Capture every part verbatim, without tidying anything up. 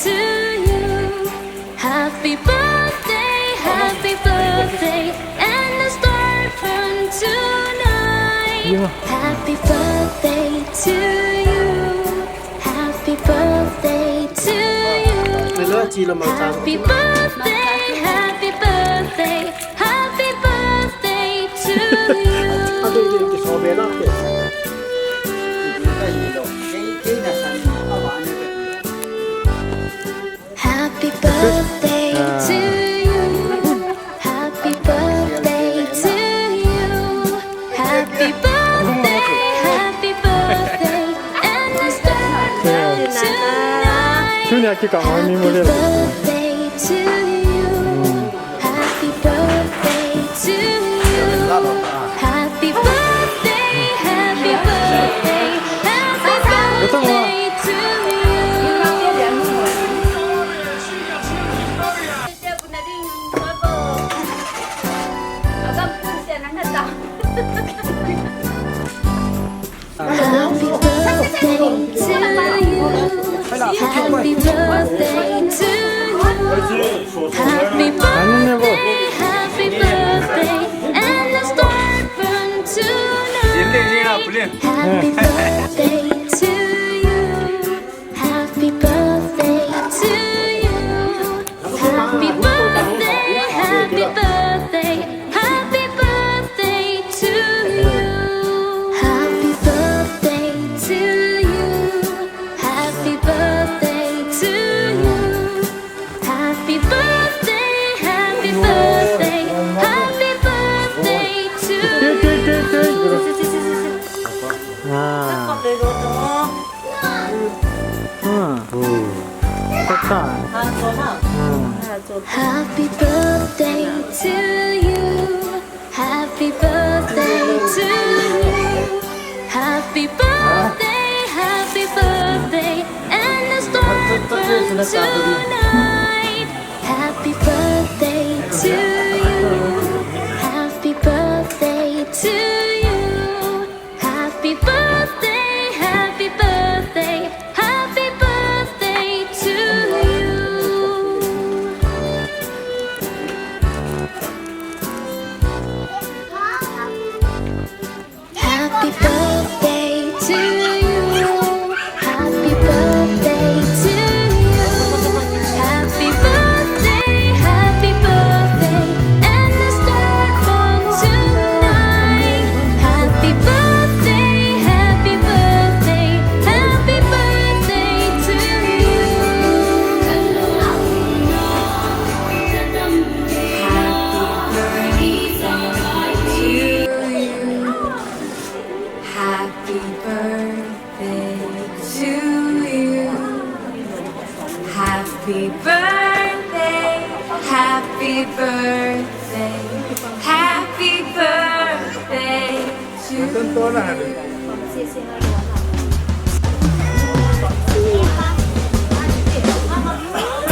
to you. Happy birthday, happy birthday, and a star from tonight. Yeah. Happy birthday to you. Happy birthday to you. Happy birthday, happy birthday, happy birthday to you. Happy birthday to you. Happy birthday to you. Happy birthday, happy birthday, and a star from tonight. Tunia kikah a mi mo le. Happy birthday to you. Happy birthday to you. Happy birthday, happy birthday, happy birthday to you. Happy birthday to you. Happy birthday to you. Happy birthday, happy birthday, and a star from tonight. Happy birthday to you. Happy birthday to you. Happy birthday, happy birthday, happy birthday to you. Happy birthday to you. Happy birthday to you. Happy birthday, happy birthday, happy birthday to you. Ah. Ah. Happy birthday to you. Happy birthday to you. Happy birthday, happy birthday, and a star from tonight. Happy birthday to you. Happy birthday to you. Happy birthday, happy birthday, happy birthday to you. Happy birthday to you. Happy birthday to you. Happy birthday, happy birthday, and a star from tonight. Happy birthday, happy birthday, happy birthday to you. Happy birthday to you. Happy birthday to you. Happy birthday, happy birthday, happy birthday to you.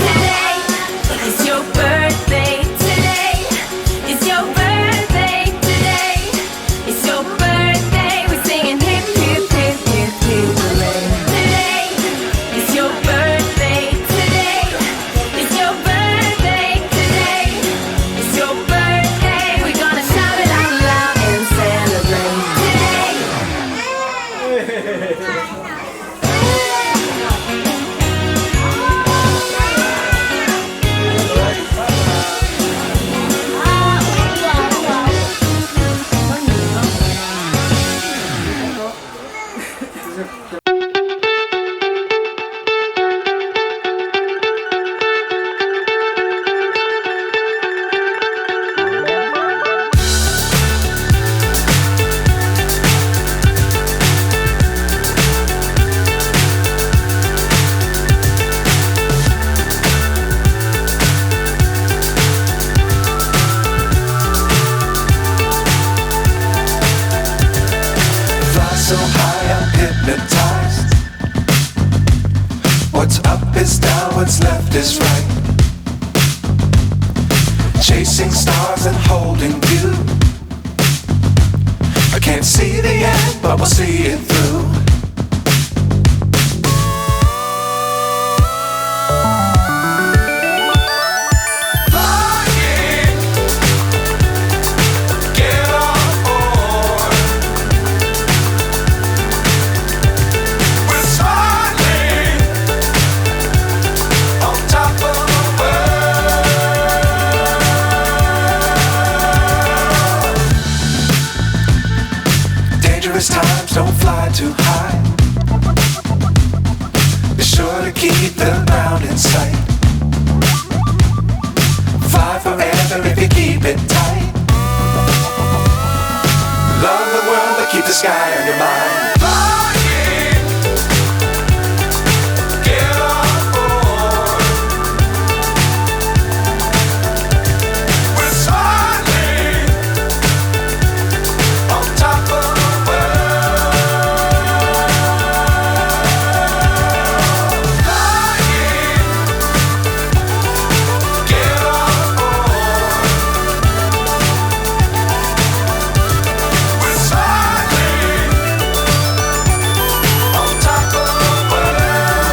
Today is your birthday, today is your birthday, today. It's your birthday, we're singing hip, hip, hip, hip, hip, hooray. Today, it's your birthday, today. It's your birthday, today. It's your birthday, we're gonna shout it out loud and celebrate today. Fly so high, I'm hypnotized. What's up is down, what's left is right. Chasing stars and holding you. I can't see the end, but we'll see it through. Keep the ground in sight. Fly forever if you keep it tight. Love the world, but keep the sky on your mind. Flying, get on board. We're smiling on top of the world. Flying, get on board. We're smiling on top of the world.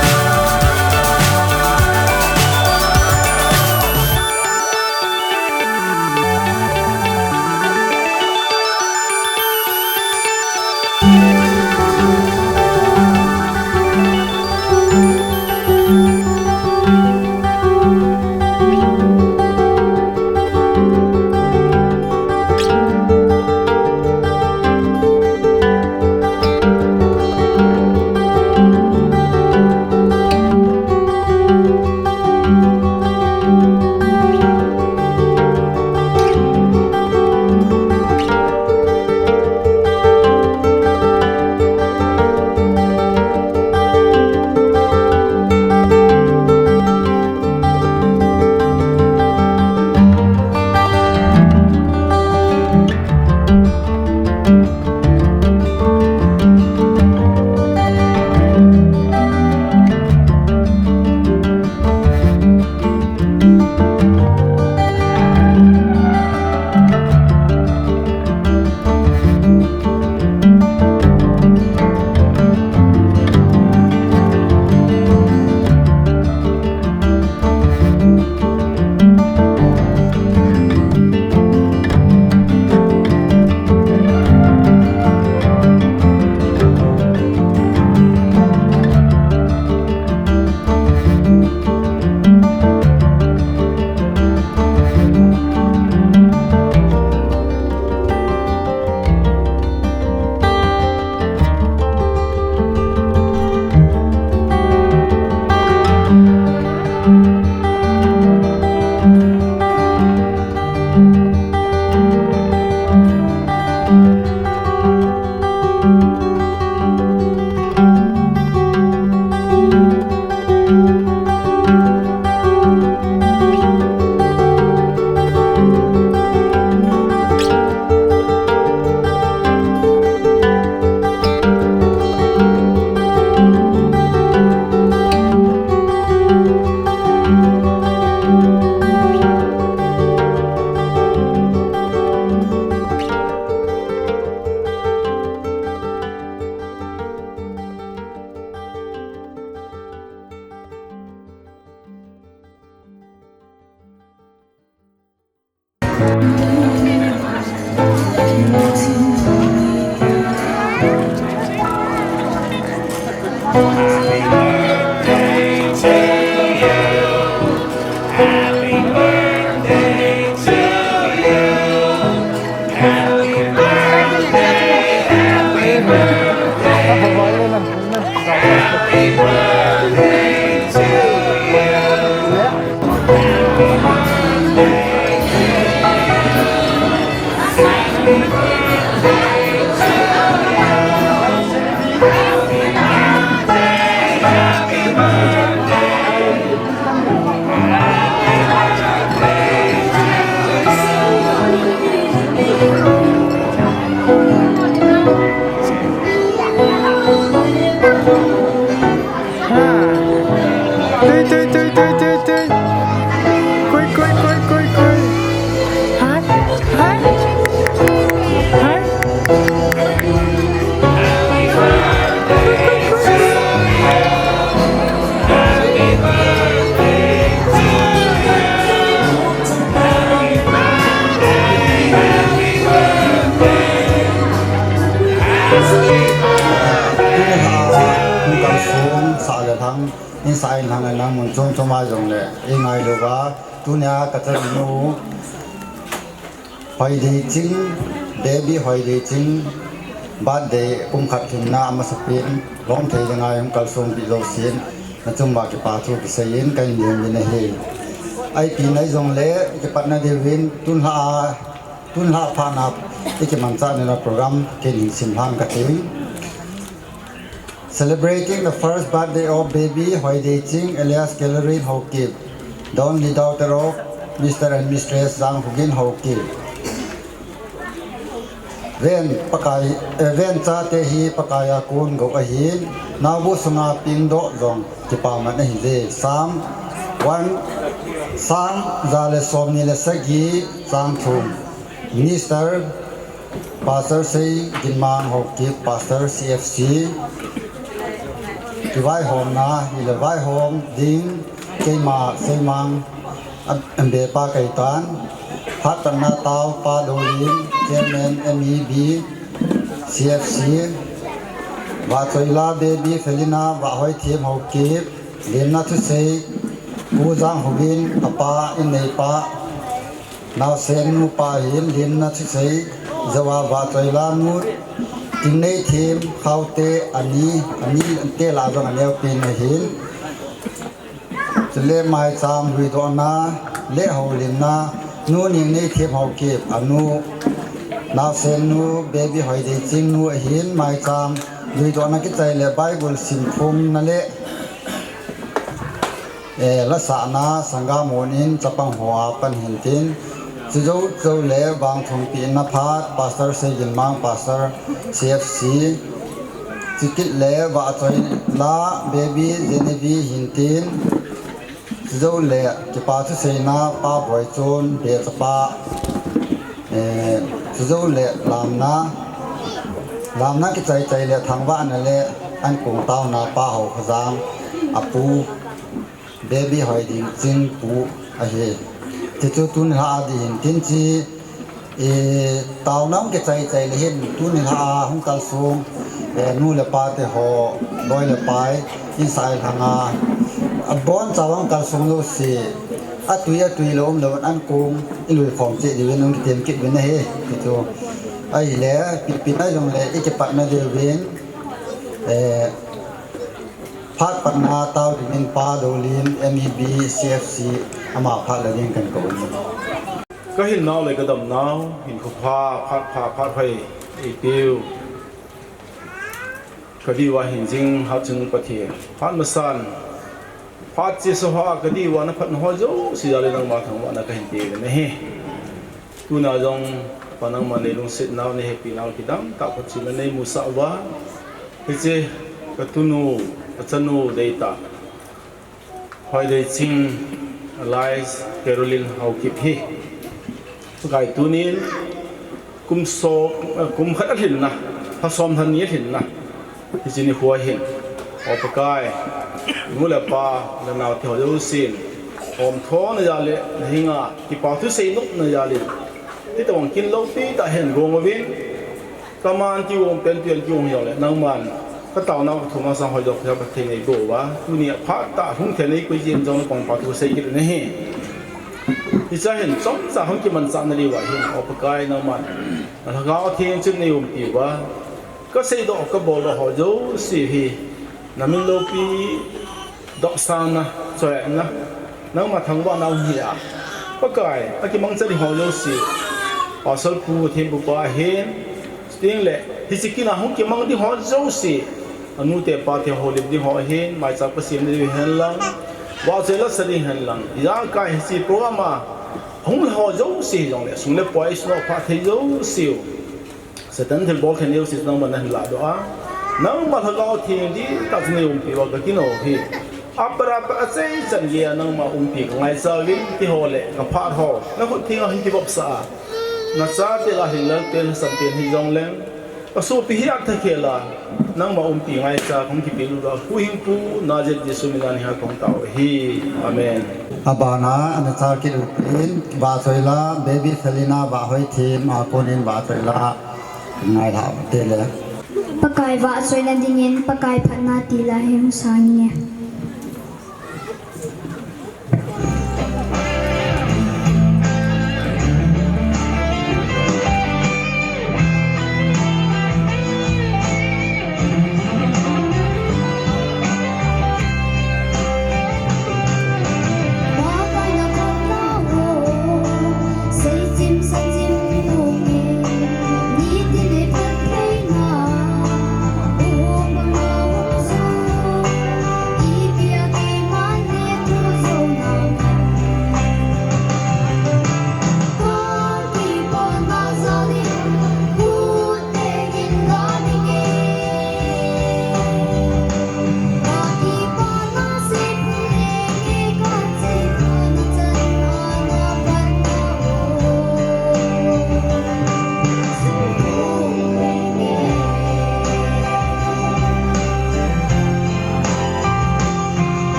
Tui, tui, tui, tui, tui, tui. Kui, kui, kui, kui, kui. Hai, hai. Hai. Hung kalsong sah le lhang, in sah in lhang le lhang mun chom chom a jong le, i ngailu va, tunia ka chanu Hoideiching, baby Hoideiching, birthday kum khat lhinna amasapen, lom thei dinga hung kalsong pi jousen, Nachung uva kipa thu kiseiyin kahin lem uvin ahi. Ipi hijongle, kipatna diuvin, tun lha a, tun lha phat na, ikimanchah nau program kahin simlhan kate. Celebrating the first birthday of baby Hoideiching alias Calorin Haokip, the only daughter of Mister and Mistress Janghugin Haokip. Ven Pakai, eh, ven chate hi Pakai a kon gou ahin, naobu sunga pengdoh jong kipaman ahije. Psalm one, Psalm ja le somni le sagi chang thum. Minister, Pastor Seiginmang Haokip, Pastor C F C. Kivaihomna, hile vaihom ding, keima Seimang, a, a be pa kaitan, phat patna tao pa Dolim, Chairman M E B, C F C, Vahchoila baby Felina, Vahhoithem Haokip, lemna thusei, Pu Janghugin, apa, inneipa, naosen nupa hin lemna thusei, jouva Vahchoila nu, Tingneithem, Khaute, ani, ani te lah jong aneopen ahin. Chule maicham luidohna le houlimna, Nu Ningneithem Haokip, anu, naosen nu, baby Hoideiching nu ahin, maicham luidohna kichai le Bible simphongna le, eh, lasahna, sangam hon in chapang ho a pan hintin, chujou, chujou le vangthum pehna phat, Pastor Seiginmang, Pastor C F C, chukit le Vahchoila baby Genevieve hintin, chujou le kipa thuseina pa Boichon, be chapa, eh, chujou le lamna, lamna kichai chai le thangvahna le ankong taona pa Haokhojang, apu, baby Hoideiching pu ahi. Tichu tuni lha a ding hintin chi, eh, taona hung kichai chai le hin, tuni lha a hung kalsong, eh, nu le pa te ho, loi le pai, insah lhanga, abonchauva hung kalsong jouse, atui, atui lou umlou, ankong iluikhom cheh diuvin hung kitem kit uvin ahi. Tichu ahile, pi, pi hijongle, ikipatna diuvin, eh, phat patna tao dingin Pa Dolim, M E B, C F C, ama phat la ding kahin kou in. Kahinnau le kadamnau, hinkho pha, phat pha, phat hoi eipiu, kadiuva hingjing hatchungnung Pathen, phat masan, phat chesa hoa kadiuva naphatna ho jouse jal in nangma thangvahna kahin pe uvin ahi. Tuna jong Pa nangman neilungsetnau, neihepinau kidang tah phatchomna neimusah uva, hiche katunu, kachanu deitah Hoideiching alias Caroline Haokip hi, Pakai, tunin kum so, kum khat alhinna, lha som lha ni alhinna, hiche nikho hin, O Pakai, nu le pa, le nao te ho jousen, homthona jal le, nahenga kipa thusei nopna jal in, hitobang kin loupi tah hin gong uvin, kaman kigong pen pen kigong hijongle, nangman kataonau kathum masang hoijo kha Pathen neigo uva, tunia phat tah hung thei neikoi jeng jong, nakong pa thusei kit nahi. Hichea hin chomcha hung kimanchah nadiuva hin, O Pakai, nangman na Lhagao Theng chun neiumpi uva, kaseidoh, kaboldoh ho jouse hi namin loupi dohsangna, choiatna, nangma thangvahna hung hi a, Pakai, akimangcha ding ho jouse, Pastor Pu Thempu pa ahin, chutengle hiche kin a hung kimang ding ho jouse, anute pate houlim ding ho ahin, maicham kasem ding henlang, vahchoi la sa ding henlang, ijakai hiche program a hung lha ho jouse hijongle, sum le pai, sum le pai thei jouseu, Satan thilbol thei jouse nangman nahin lahdoh a, nangma Lhagao Theng dihtah chun neiumpi uva kakin u hi, apat apat achaichan geiya nangma umpi kangaicha uvin, keiho le kaphat ho nakhut thenga hin kivopsah a, nachate la hinglel pen, lhasam pen hijongleng, kasopi hi athakhel a, nangma umpi ngaicha kahung kipelut uva, huhhingpu Nazareth Jesu mina ningha kahung tao ahi. Amen. Abana, ana cha kit utin, vahchoi la, baby Felina, Vahhoithem, a konin vahchoi la, ngailha tele. Pakai vahchoina dingin, Pakai phatna tila hi hung sang inge.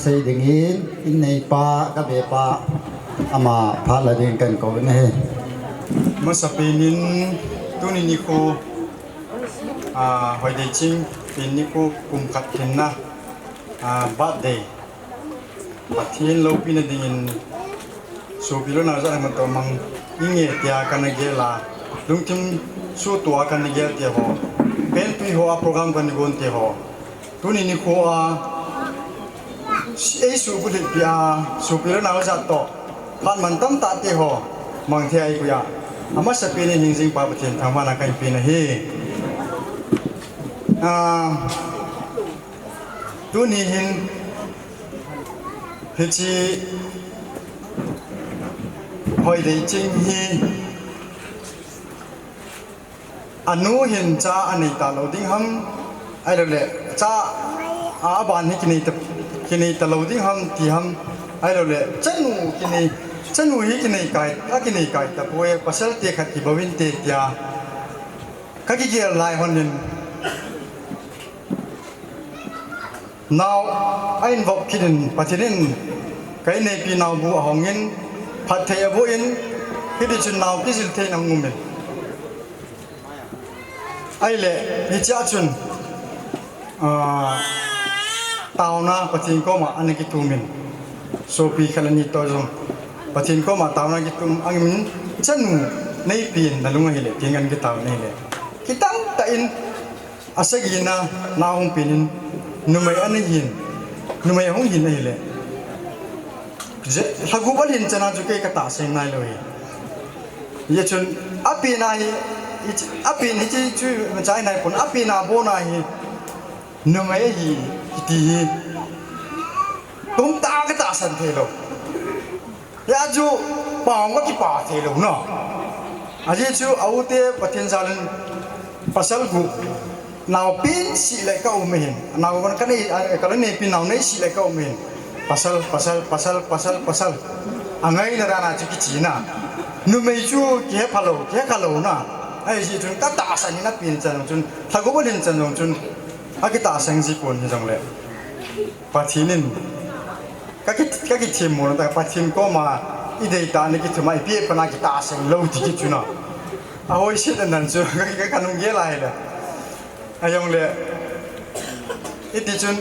Hei dingin, inneipa, kabepa, ama phat la ding kahin kou in ahi. Masapen in, tuni nikho, ah, Hoideiching, pen nikho kum khat hinna, ah, birthday. Pathen loupina dingin, sopi le nao jat le mun toh mang inge tia kana gel a, lungthim sutoh a kana gel te ho, pen tui ho a program kana gon te ho. Tuni nikho a, ei subulhit pi a, sopi le nao jat toh, phat mantam tah te ho, mang thei a eipui a. Amasapen in hingjing pa Pathen thangvahna kahin pen ahi. Ah, tuni hin, hiche Hoideiching hi, anu hin cha anei talou ding ham, ahilouleh cha a, aban hi kinei ta, kinei talou ding ham ti ham, ahilouleh chanu kinei, chanu hi kinei kai, akinei kai tapoi, pasal te khat kibou inte tia kakigel lai hon in, nao ahin vop kit in, Pathen in ka inneipi naobu ahong in, phatthei aboh in, hiti chun nao kijil thei in ahung um in. Ahile, hichea chun, ah, taona Pathen koma ana kitum in, sopi khat le ni toh jong Pathen koma taona kitum in, chanu neipen nalung ahile, tin ana kitao in ahile, kitang tah in, asagina nao hung pen in, numei ana hin, numei ahung hin ahile, lhagup alhin chan a chu kei katahsan nailou hi. Hijeh chun, apen a hi, apen hiche chu machai naipon, apen a bon a hi, numei ahi kiti hi, tumtah a katahsan theilou. Hia chu pao kakipah theilou na. Ajeh chu a u te Pathen jal in pasal gup, nao pen seh le kaum ahin. Nao kanei, kaloi neipen nao nei seh le kaum ahin. Pasal, pasal, pasal, pasal, pasal. Angaina dan a chu kichena. Numei chu kihephalou, kihekhalou na. Ahijeh chun katahsan in apen chan jong chun, lhagup alhin chan jong chun, akitahsan ji pon hijongle, Pathen in kaki, kakithemmona tah, Pathen koma ideitah a kithum a ipi pan a kitahsan lou ti kit chu na. Ahoiset anan chu, ka, ka, kanung gel a hile. Ahijongle, hiti chun,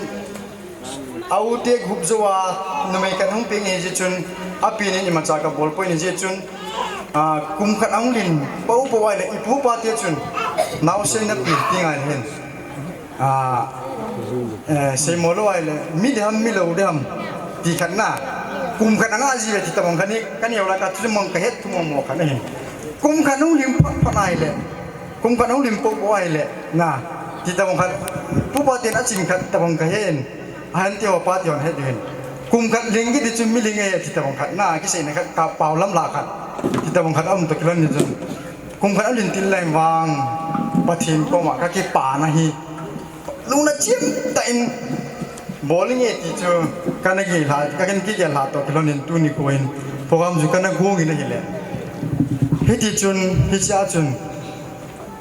a u te gup jou a, numei khat hung peng ahijeh chun, apen in imacha kabol poi ahijeh chun, ah, kum khat ahung lhin pou pou ahile, ipu ipa te chun, naosen napen ding ahin. Ah, eh, seimo lou ahile, mi ding ham, mi lou ding ham, ti khat na. Kum khat anga ji ve ti tabang khat hi, kaneo lai khat chu mang kahet thum mo khat ahi. Kum khat hung lhin phat phat ahile, kum khat hung lhin pou pou ahile, na, ti tabang khat, pu pa ten achin khat tabang kahen, ahan te ho pa te hon het ding ahin. Kum khat lhin kiti chu mi lhin ahi ti tabang khat na, kiseina khat, ka pao lam lah khat, ti tabang khat aum toh kilhon in chun, kum khat alhin til lai vang, Pathen koma kakipana hi, lungna chim tah in bol inge ti chu kana gel lha, ka, kana kigel lha toh kilhon in tuni nikho hin program chu kana gong in ahile. Hiti chun, hichea chun,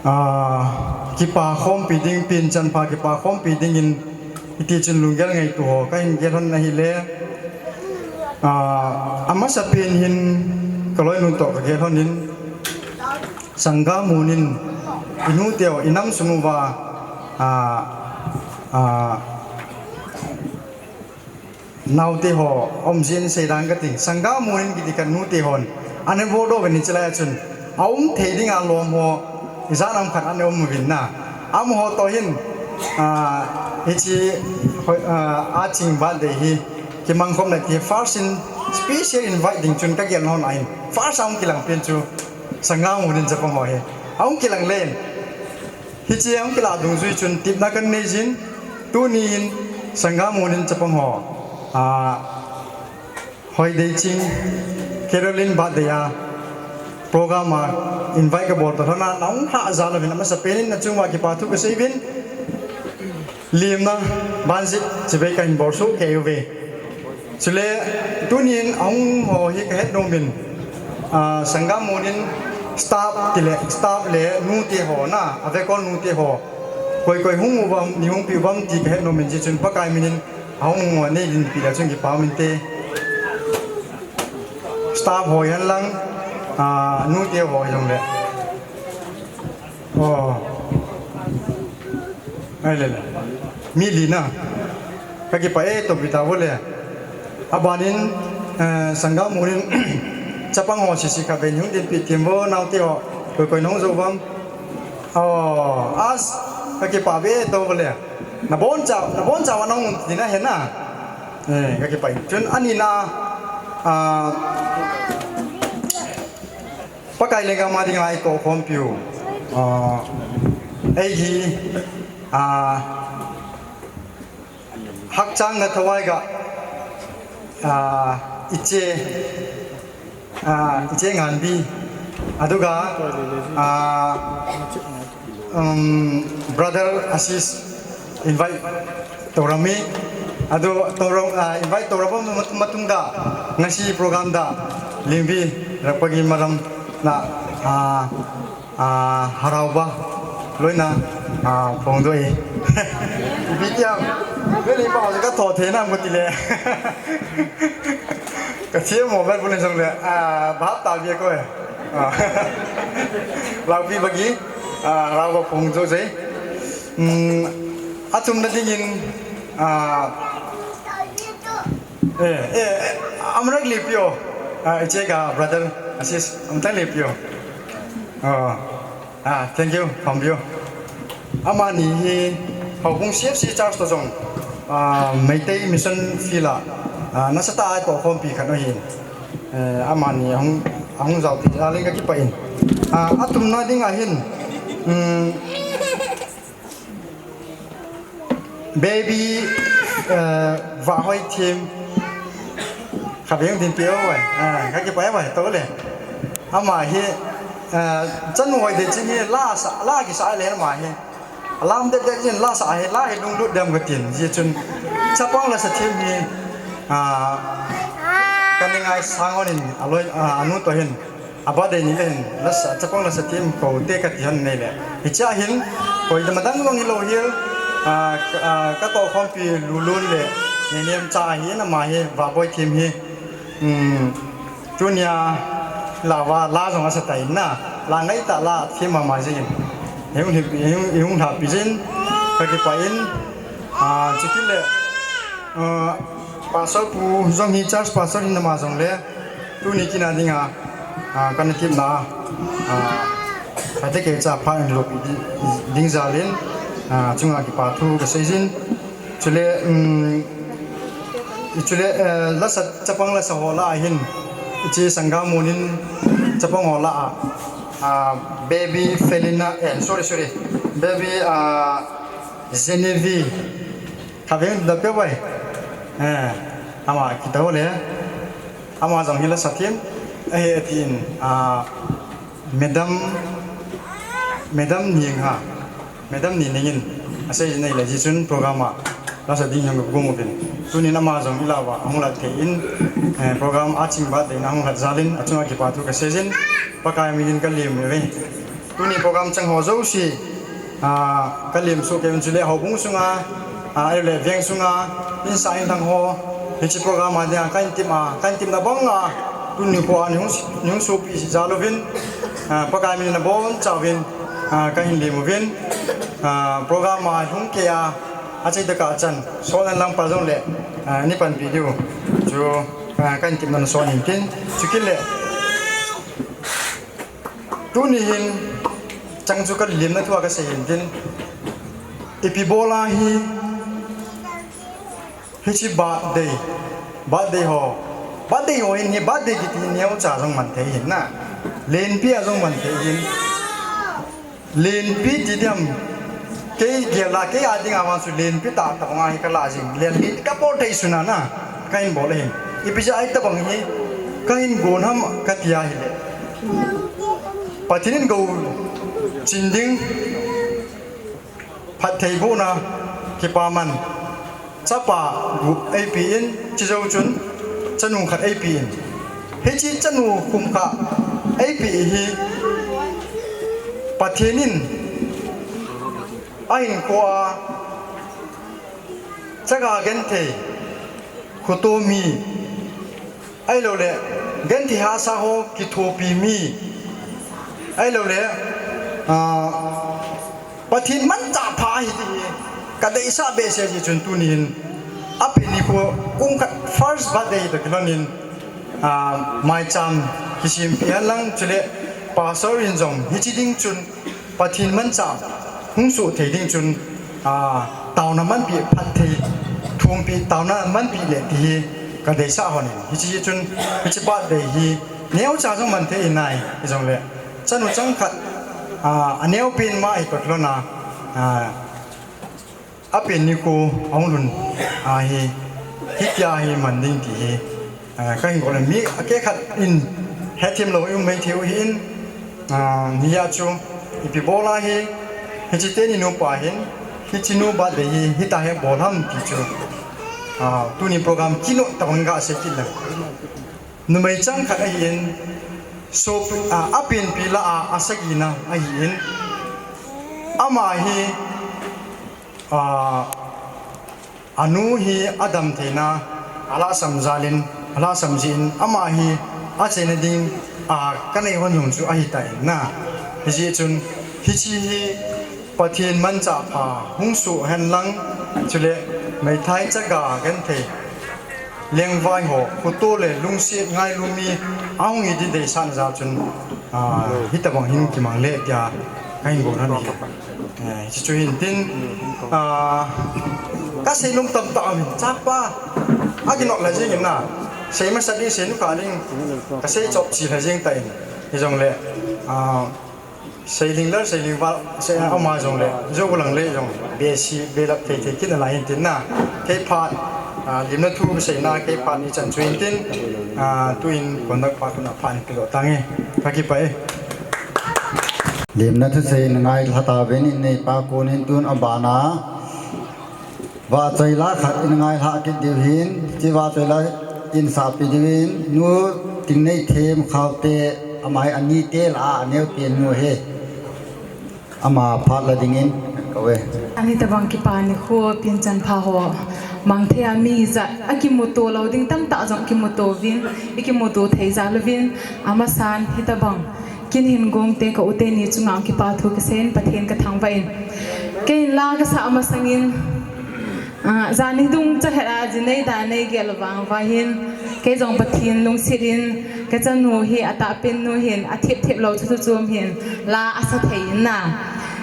ah, kipa khompi ding, pen chan pha kipa khompi dingin, hiti chun lunggel ngaito ho kahin gel lhon ahile. Ah, amasapen hin kaloinu toh kagel lhon in, Sanggamon in, inu teu, inam sung uva, ah, ah, naote ho, aum jin sei dan kati. Sanggamon in kiti kanu te hon, ana boldoh uvin hiche lai a chun, aum thei dinga lom ho, ijat ham khat ana um uvin na. Amaho toh hin, ah, hiche, ah, Aching birthday hi, kimangkhomna ti first in, special invite ding chun kagel lhon ahin. First a hung kilang pen chu, Sanggamon in chapang ho hi. Ahung kilang len. Hiche ahung kilah dungjui chun tepna kanei jin, tuni in Sanggamon in chapang ho, ah, Hoideiching, Caroline birthday a program a invite kabol toh lhon a, nahung lhah jal uvin amasapen in nachung uva kipa thu kasei uvin, lemna banjit chibai kahin bolsoh kei uve. Chule, tuni in ahung ho hi kahet nom in, ah, Sanggamon in staff tile, staff le nute ho na, avekol nute ho, koi koi hung uvam, nei hungpi uvam ti kahet nom in, hijeh chun Pakai min in Ahung mo nei dinpi le chun kipa um inte. Staff ho hihen lang, ah, nute ho hijongle. Oh. Ai le le. Mi li na. Ka kipah e, topi ta vo le. Abanin, eh, Sangam Mol in chapang ho sisi kha ben hung dinpi tim vo, naote ho. Koi koi nahung jou uvem. Oh, as, ka kipah ve to vo le. Na boncha, na boncha va nahung ti na he na. Eh, ka kipah in. Chun ani na, ah, Pakai lenggam a dinga i tohkhompiu. Ah, ei hi, ah, hakchang na thawai ga, ah, iche, ah, iche nganbi. Aduga, ah, um, brother Asis invite tourami. Adu toura, ah, invite touraba mat-, matungda ngasi program da lingbi rakpagi maram na, ah, ah, harauba loina, ah, phongdoh e. Ipi tiam, beli pa ka tho the na mutile. Ka thiem mo bel pulin song le, ah, bap ta bia ko e. Ah. Laupi bagi, ah, harauba phongdoh jai. Hmm, athumna dingin, ah, eh, eh, amrak lepio. Ah, iche ga brother Asis, amtak lepio. Oh, ah, thank you, Pambio. Amani hi Houbung C F C Church to jong, ah, Meitei Mission Field a, ah, nasatah a tohkhompi khat ahin. Eh, amani ahung, ahung jao ti, ah, leng ka kipah in. Ah, athumna ding ahin. Hmm, Baby, eh, Vahhoithim. Kha beng dinpi o vai. Ah, ka kipah vai to le. Ama hi, eh, chanu hoi de ching hi la sa, la kisa le ama hi. Lam det det jin la sa hi, la hi lunglut dem ka tin. Ji chun chapang lasa thiem hi, ah, ka ni ngai sang on in aloi, ah, anu to hin. A birthday ni le hin, lasa, chapang lasa thiem ko te ka ti hon nei le. Hiche a hin, koidam adang jong hilou hel, ah, ka, ah, ka tohkhompi Lulun le, Nenem cha hi, ama hi, Vahboithim hi. Hmm, tunia, la va, la jong asa tai na, la ngai ta la, thiem mama jing in. Hung, hung, hung, hung happy jing, ka kipah in, ah, chuti le, ah, Pastor pu jong hi, church pastor hin ama jong le, tuni kin a dinga, ah, kana tipna, ah, kate kei cha pha in lopi di-, ding jal in, ah, chunga kipa thu ka sei jin. Chule, um, chule, eh, lasa, chapang lasa ho lah a hin, iche Sangam Mol in chapang ho lah a, ah, baby Felina, eh, sorry, sorry, baby, ah, Genevieve. Kha beng da pe bai. Eh, ama kiti ho le. Ama jong hi lasa thiem ahi atin, ah, Madam, Madam Ningha, Madam Nining in asei nei le ji chun program a lasa ding jong ka gum uvin. Tunin ama jong i lah uva ahung lat thei in, eh, program a ching birthday na hung lat jal in achunga kipa thu ka sei jin, Pakai min in ka lem uve. Tuni program chang ho jouse, ah, ka lem soh kei un, chule houbung sunga, ah, ahilou le veng sunga, insung insung ho, hiche program a dinga ka hin tep a, ka hin tepna banga, tuni nikho a nei hung, nei hung sopi jal uvin, ah, Pakai min in abonchauvin, ah, ka hin lem uvin, ah, program a hung kei a, achai tah a chan, sol an lang pa jong le, ah, nei panpi diu chu, ah, ka hin tepna na son in tin, chukit le. Tuni hin, chang chu ka lemna thu a ka sei hin tin, ipi bol a hi, hiche birthday, birthday ho, birthday ho hin hi, birthday kiti hi neocha jong man thei hin na, lenpi a jong man thei hin, lenpi ti diam, kei gel a, kei a dinga vang chu lenpi tah tah banga hi ka lah jing, lenpi ka bol thei sun a na, ka hin bol ahin, ipi jeh a hitobang hi, ka hin gon ham ka ti ahile. Pathen in gou chin ding, phattheibohna, kipaman, chapa gup eipe in, chujou chun, chanu khat eipe in. Hiche chanu kum khat eipe hi, Pathen in ahinkho a, Chaga genthei, khuto mi, ahilouleh genthei hahsa ho kithopi mi, ahilouleh, ah, Pathen manchah pha ahi ti hi kadeisah behseh jeh chun tuni hin, apen nikho kum khat first birthday toh kilhonin, ah, maicham kisempeh henlang chule pastor in jong hiche ding chun Pathen manchah hung soh thei ding chun, ah, taona manpi phatthei, thumpi taona manpi le ti hi kadeisah honin. Hiche chun, hiche birthday hi neocha jong man thei nai, hijongle chanu chang khat, ah, aneopen ma hi toh kilhona, ah, apen nikho ahung lhun ahi, hitia hi man ding ti hi, ah, kahin gol mi akeh khat in hethem lou um mai thei u hin, ah, hia chu ipi bol a hi, hiche teni nupa hin, hiche nu birthday hi, hitia hi bol ham ti chu, ah, tuni program keynote tabang gasei kit leng. Numei chang khat ahin, so, ah, apenpi lah a, asagina ahin, ama hi, ah, anu hi adam theina alahsam jalin, alahsam jeh in, ama hi achaina ding, ah, kanei hon jong chu ahitan na. Hijeh chun, hiche hi Pathen manchah pha hung soh henlang, chule meithai chaga genthei, lengvai ho, khuto le lungset ngailu mi ahung hi ti deisahna jal chun, ah, hitabang hin kimang le tia kahin gol ahi. Eh, hiche chu hintin, ah, kasei nom tamtah aum in, chapa, akinop lha jeng in na, sei masa ding, sei nukha ding, kasei chop chi lha jeng tan, hijongle, ah, sei linglar, sei lingval, sei ama jongle, jou lang le jong, behseh, belap thei thei kit nalai hintin na, kei phat, ah, limna thu seina, kei phat nichan chu hintin, ah, tuin conductor pa khut a phat in pedoh tange, kakipah e. Limna thusei in ngailha tauvin, inneipa konin tun abana vahchoi la khat in ngailha kit diu hin, hiche vahchoi la in sahpeh diuvin, Nu Tingneihem Khaute, ama hi anite lah a aneopen nu ahi. Ama phat la dingin kouve. Ani tabang kipa nikho, pinchan pha ho mang thei a mi jat, akimuto lou ding tamtah jong kimuto uvin, ikimuto thei jal uvin, amasan hitabang kin hin gong te ka u teni chunga kipa thu kasei in Pathen kathangvah in. Kei in la kasah masangin, ah, jan hi dung chahet a ji nei da nei gel vang uva hin, kei jong Pathen lungset in, kachanu hi atahpen nu hin, athip thip lou chu chu chom hin, la asa thei in na.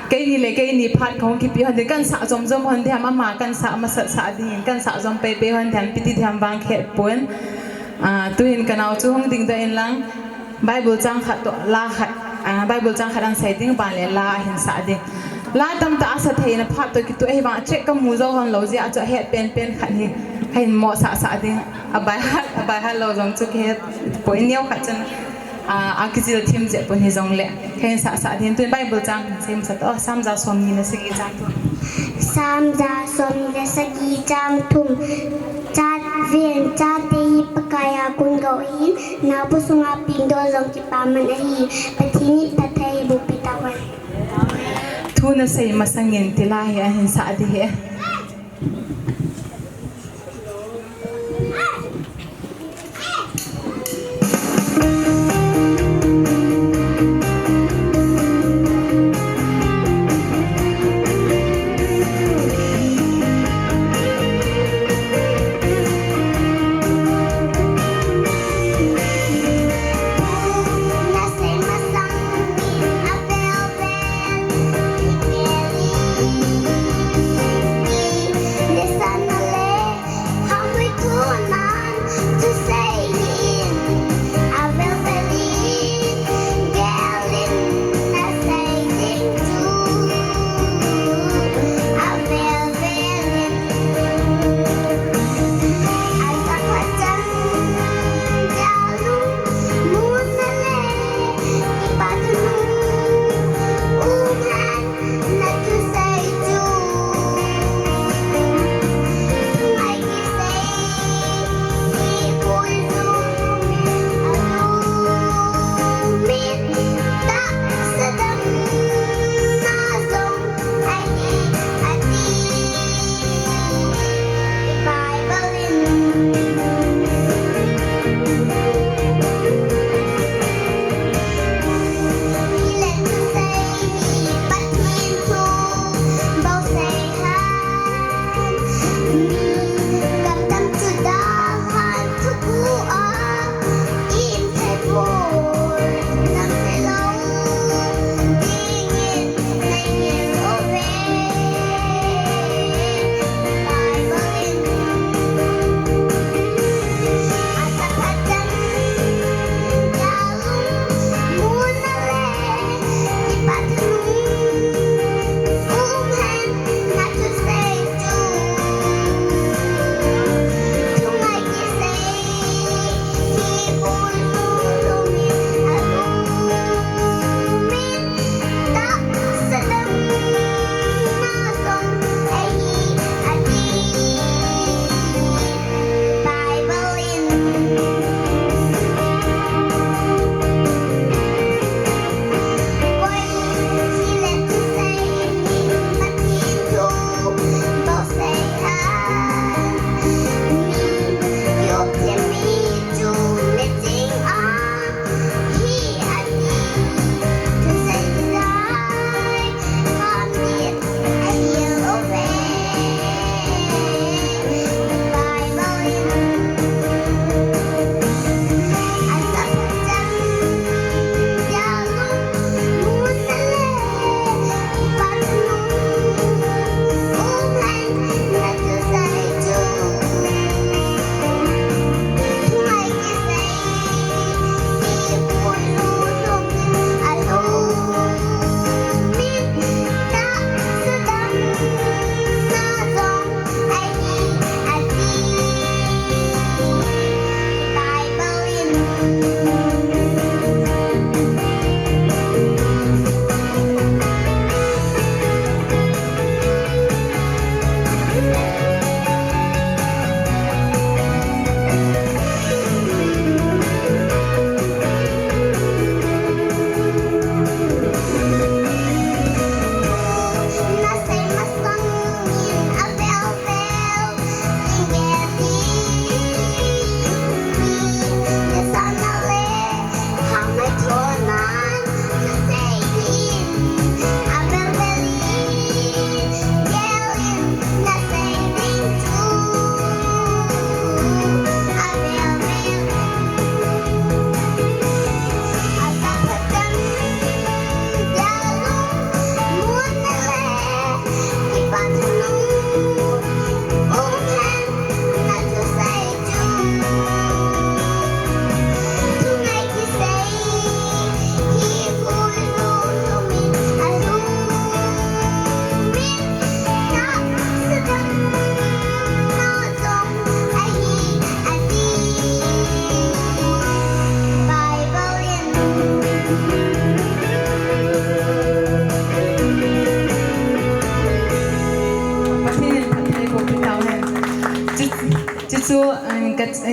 Keini le keini phat kahung kipe hon ding, kahin sah jom jom hon ding ham, ama kahin sah masat sah ding hin, kahin sah jom pei pei hon ding ham, ipi ti ding ham vang khet pon. Ah, tuhin kanao chu hung dingdoh inlang. Bible chang khat toh la khat, ah, Bible chang khat ahin sei ding, ban le la ahin sah ding. La tamtah asa theina phat toh kitoh ahivang, a track kamu jou hon lou jeh a chu ahet penpen khat hi kahin mo sah sah ding. A by heart, a by heart lou jong chu kihet poi, neo khat chun, ah, akijil thim jeh pon hijongle kahin sah sah ding. Tun Bible chang hin sei masat, oh, Sam ja somni le sagi chang thum. Sam ja somni le sagi chang thum. Chat ven, chate hi Pakai a gun gou ahin, naobu sunga pengdoh jong kipaman ahi, Pathen in phatthei eiboh peh tauhen. Thu nasei masangin tila hi ahin sah ding ahi.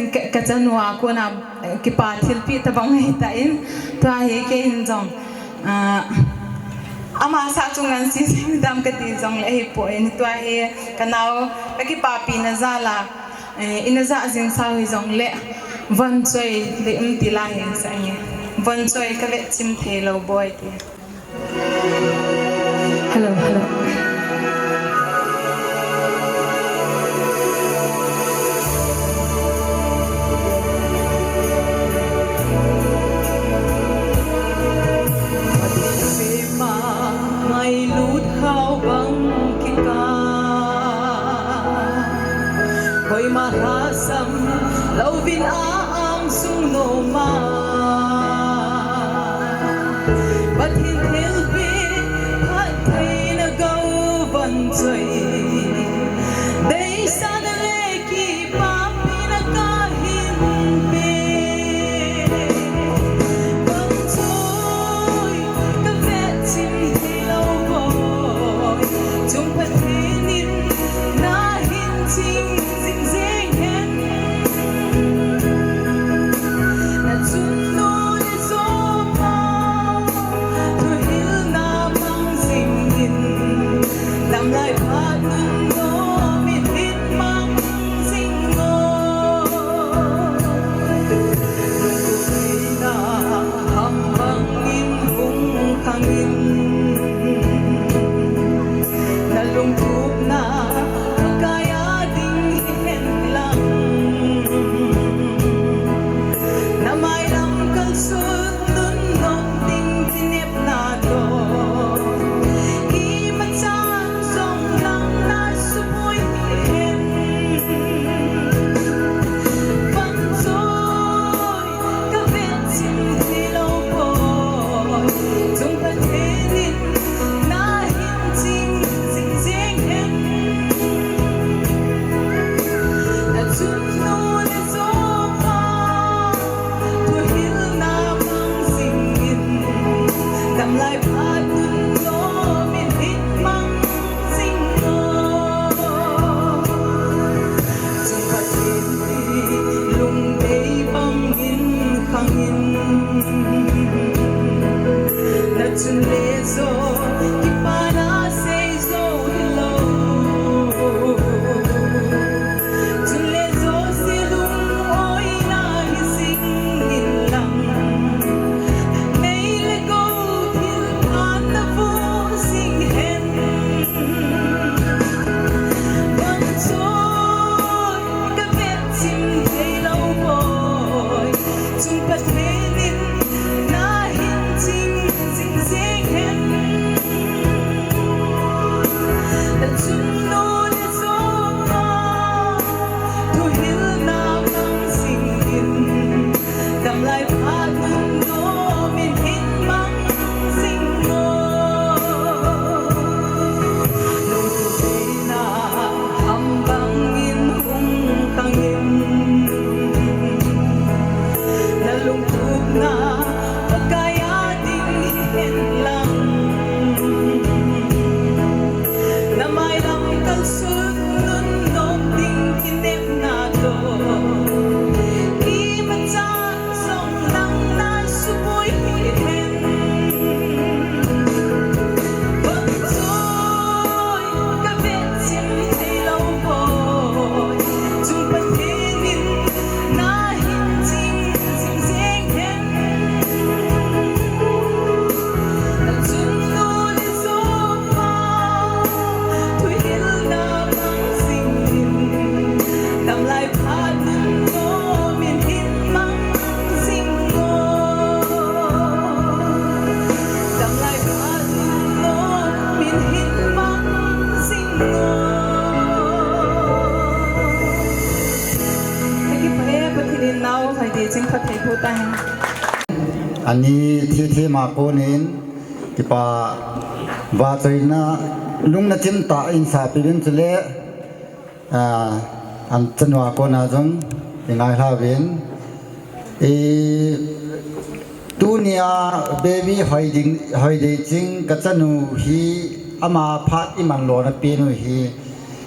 Ka, ka chanu a kona, eh, kipa thilpeh tabang ahitan, tua hi kei hin jong, ah, ama sah chu ngansi jing dam kati jongle ahipoi, tua hi ka nao ka kipapina jal a, eh, ina ja jing sau hijongle, von choi le um ti la hin sa nge. Von choi ka vetchim thei lou boi ti. Hello, hello. Pathen sema ngailut hao bang kikah, koima lhasam louvin a angsung noma. Pathen thilpeh phattheina gou von choi, deisahna le kipapina kahin pe. Von choi, ka vetchim thei lou boi, chung Pathen in nahin ching jing jeng hen. Na chunnu le jou pa thuhilna mang jing in, damlai phat nunnom in hin mang jing o. Lungtup neina ham bang in hung khang in, na lungtupna Pakai a ding hihen lang. Na mailam kalsut nunnom ding kinepna toh, imacha jong nang na supui hihen. Von choi, ka vetchim thei lou boi, chung Pathen in nahin ching jing jeng hen. Na chunnu le jou pa thuhilna mang jing in, damlai phat nunnom in hin mang jing o. Chung Pathen in lungdei bang in khang in, na chun le jou kipana sei jou hilou. Chun le jouse lung-oina hi jing in lang, nei le gou thil phatna vo jing hen. Von choi, ka vetchim thei lou boi, chung Pathen in nahin ching jing jeng hen. Na chunnu le jou pa thuhilna mang jing in, damlai phat nunnom in hin mang jing o. Lungtup neina ham bang in hung khang in, na lungtupna Pakai a ding hihen lang. Na mailam kalsut nunnom ding kinepna toh, imacha jong nang na supui hihen. Von choi, ka vetchim thei lou boi, chung Pathen in nahin ching jing jeng hen. Na chunnu le jou pa thuhilna mang jing in, damlai phat nunnom in hin mang jing o. Damlai phat nunnom in hin mang jing o. Ka kipah e, Pathen in nao Hoideiching phatthei boh tahen. Ani thithem a konin kipa vahchoina lungna chimtah in sapi uvin chule, ah, an chanu a kona jong i ngailha uvin. I, tunia baby Hoiding, Hoideiching ka chanu hi ama phat i man lona pen u hi,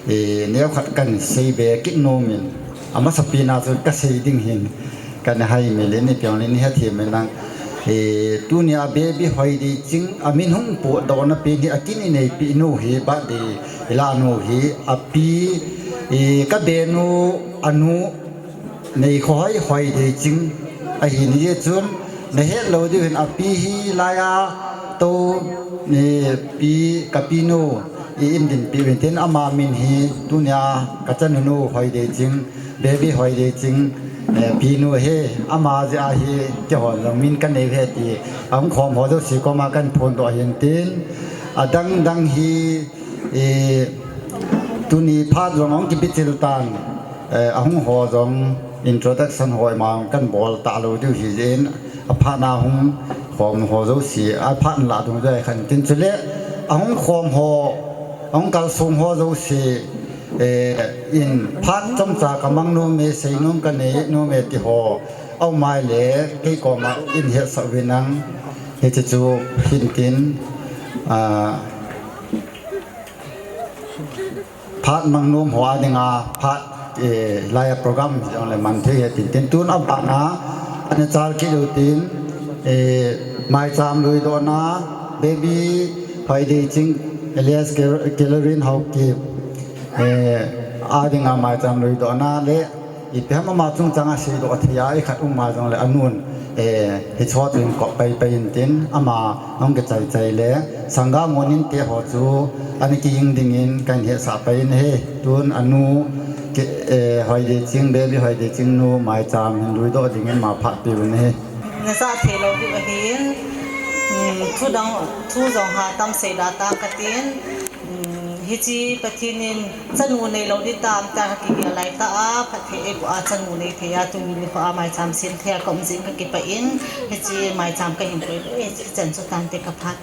i, neokhat kan seibe kit nom in. Amasapen a chu kasei ding hin kana hai mil in, ipi jong le nahet thei mil nang. Eh, tunia Baby Hoideiching amin hung potdohna pen hi akin ineipi nu hi, birthday ilah nu hi, api, eh, kabenu anu Neikhohoi Hoideiching ahin, hijeh chun nahet lou diu hin, api hi laiya tou, eh, pi, kapinu i indinpi uvin tin, ama min hi tunia kachanu nu Hoideiching, Baby Hoideiching, eh, pinu hi, ama jeh a hi keihon jong min kanei uve ti ahung khom ho jouse koma kahin phondoh ahin tin, adang dang hi, eh, tuni phat jong ahung kibichil tan, eh, ahung ho jong introduction ho ima jong kahin bol talou diu hijeh in, aphat a hung khom ho jouse, aphat lah dung jeh khan tin, chule ahung khom ho, ahung kalsong ho jouse, eh, in phat chomcha kamang nom e, seinom kanei nom e ti ho aum a ahile kei koma in hetsah uvin lang, hiche chu hin tin, ah, phat mang nom ho a dinga phat, eh, laiya program jong le man thei ahi tin tin, tun abana ana chal kit u tin, eh, maicham luidohna, Baby Hoideiching alias Kel-, Kelvin Haokip, eh, a dinga maicham luidohna le ipi ham ama chungchang a seidoh thei a ikhat um a jong le anun, eh, hiche ho chu hin kop pai pai in tin, ama ahung kichai chai le Sangam Monin te ho chu ana kiging dingin kahin hetsah pai in ahi. Tun anu Ke-, eh, Hoideiching, Baby Hoideiching nu maicham hin luidoh dingin ama phat pe uvin ahi. Najah thei lou diu ahin, um, thu dang, thu jong ha tam sei da tang katin, um, hiche Pathen in chanu neilou ding tam tia kagel lai tah a, phatthei eiboh a chanu nei thei a, tuni nikho a maicham sem thei a kaum jeh in kakipah in, hiche maicham kahin koi le, hiche chan chu tante kaphat.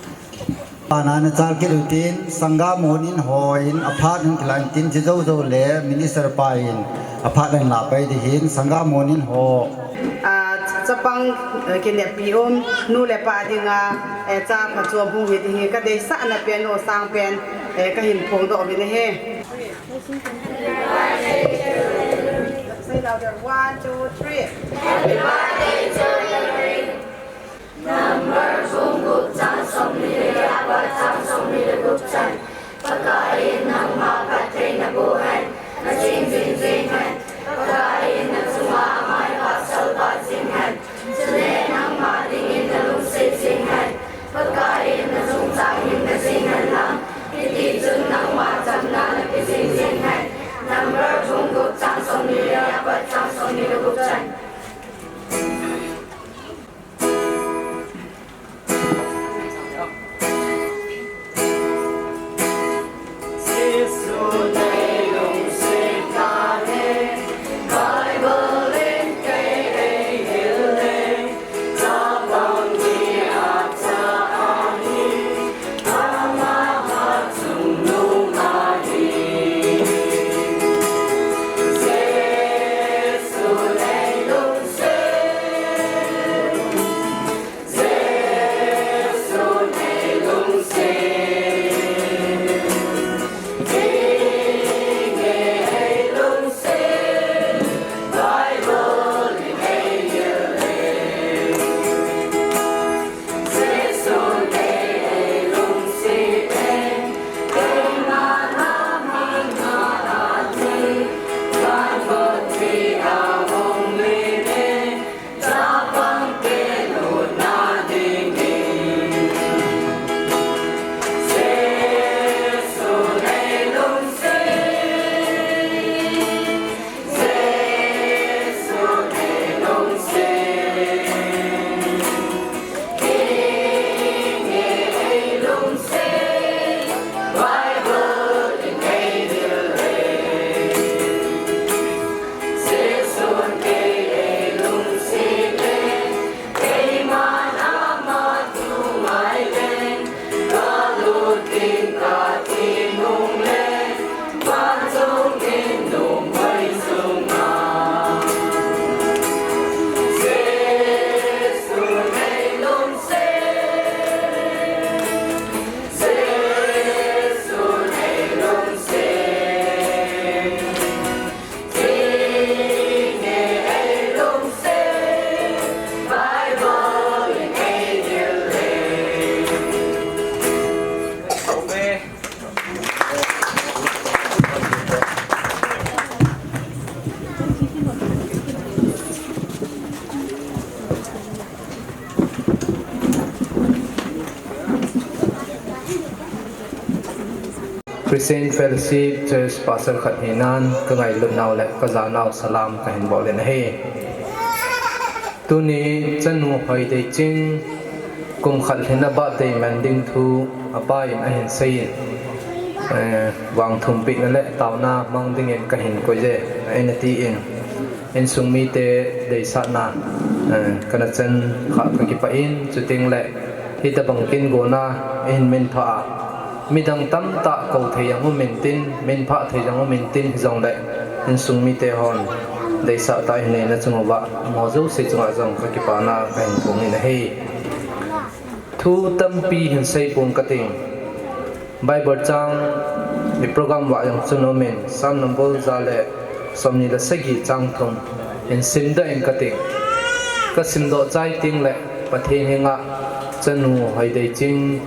Abana ana chal kit u tin, Sangam Monin ho in aphat hung kilah in tin, hiche jou jou le Minister pa in aphat ahin lah pai ding ahin, Sangam Monin ho. Ah, chapang, eh, kinepi um, nu le pa dinga, eh, cha phachom hung hi ding hi kadeisahna pen, osang pen, eh, kahin phongdoh uvin ahi. Say louder. One, two, three. Number bung gup chang somni le apat chang somni le gup chan. Pakai in nangma phattheina boh hen, naching jing jing hen. Pakai in nachunga amai pasal bat jing hen. Chule nangma dingin nalungset jing hen. Pakai in nachungchang hin najing hen lang. Hiti chun nangma chamna nape jing jing hen. Number bung gup chang somni le apat chang somni le gup chan. Christian Fellowship Church Pastor khat hinan ka ngailutnau le ka janau salam ka hin bol in ahi. Tuni chanu Hoideiching kum khat lhin a birthday man ding thu apa in ahin sei in, eh, vangthumpina le tauna mang dingin ka hin koi e, ahin ti in. Insung mite deisahna, eh, kana chan kha ka kipah in, chuteng le hitabang kin gona ihin minphah a, midang tamtah kou thei jong um intin, minphah thei jong um intin, hijongle insung mite hon deisah tah ihin neina chung uva, amaho jouse chunga jong ka kipana ka hin phong in ahi. Thu tampi hin sei pon kating. Bible chang i program uva jong chun um in, Psalm number ja le somni le sagi chang thum hin simdoh in kating. Ka simdoh chai teng le Pathen henga chanu Hoideiching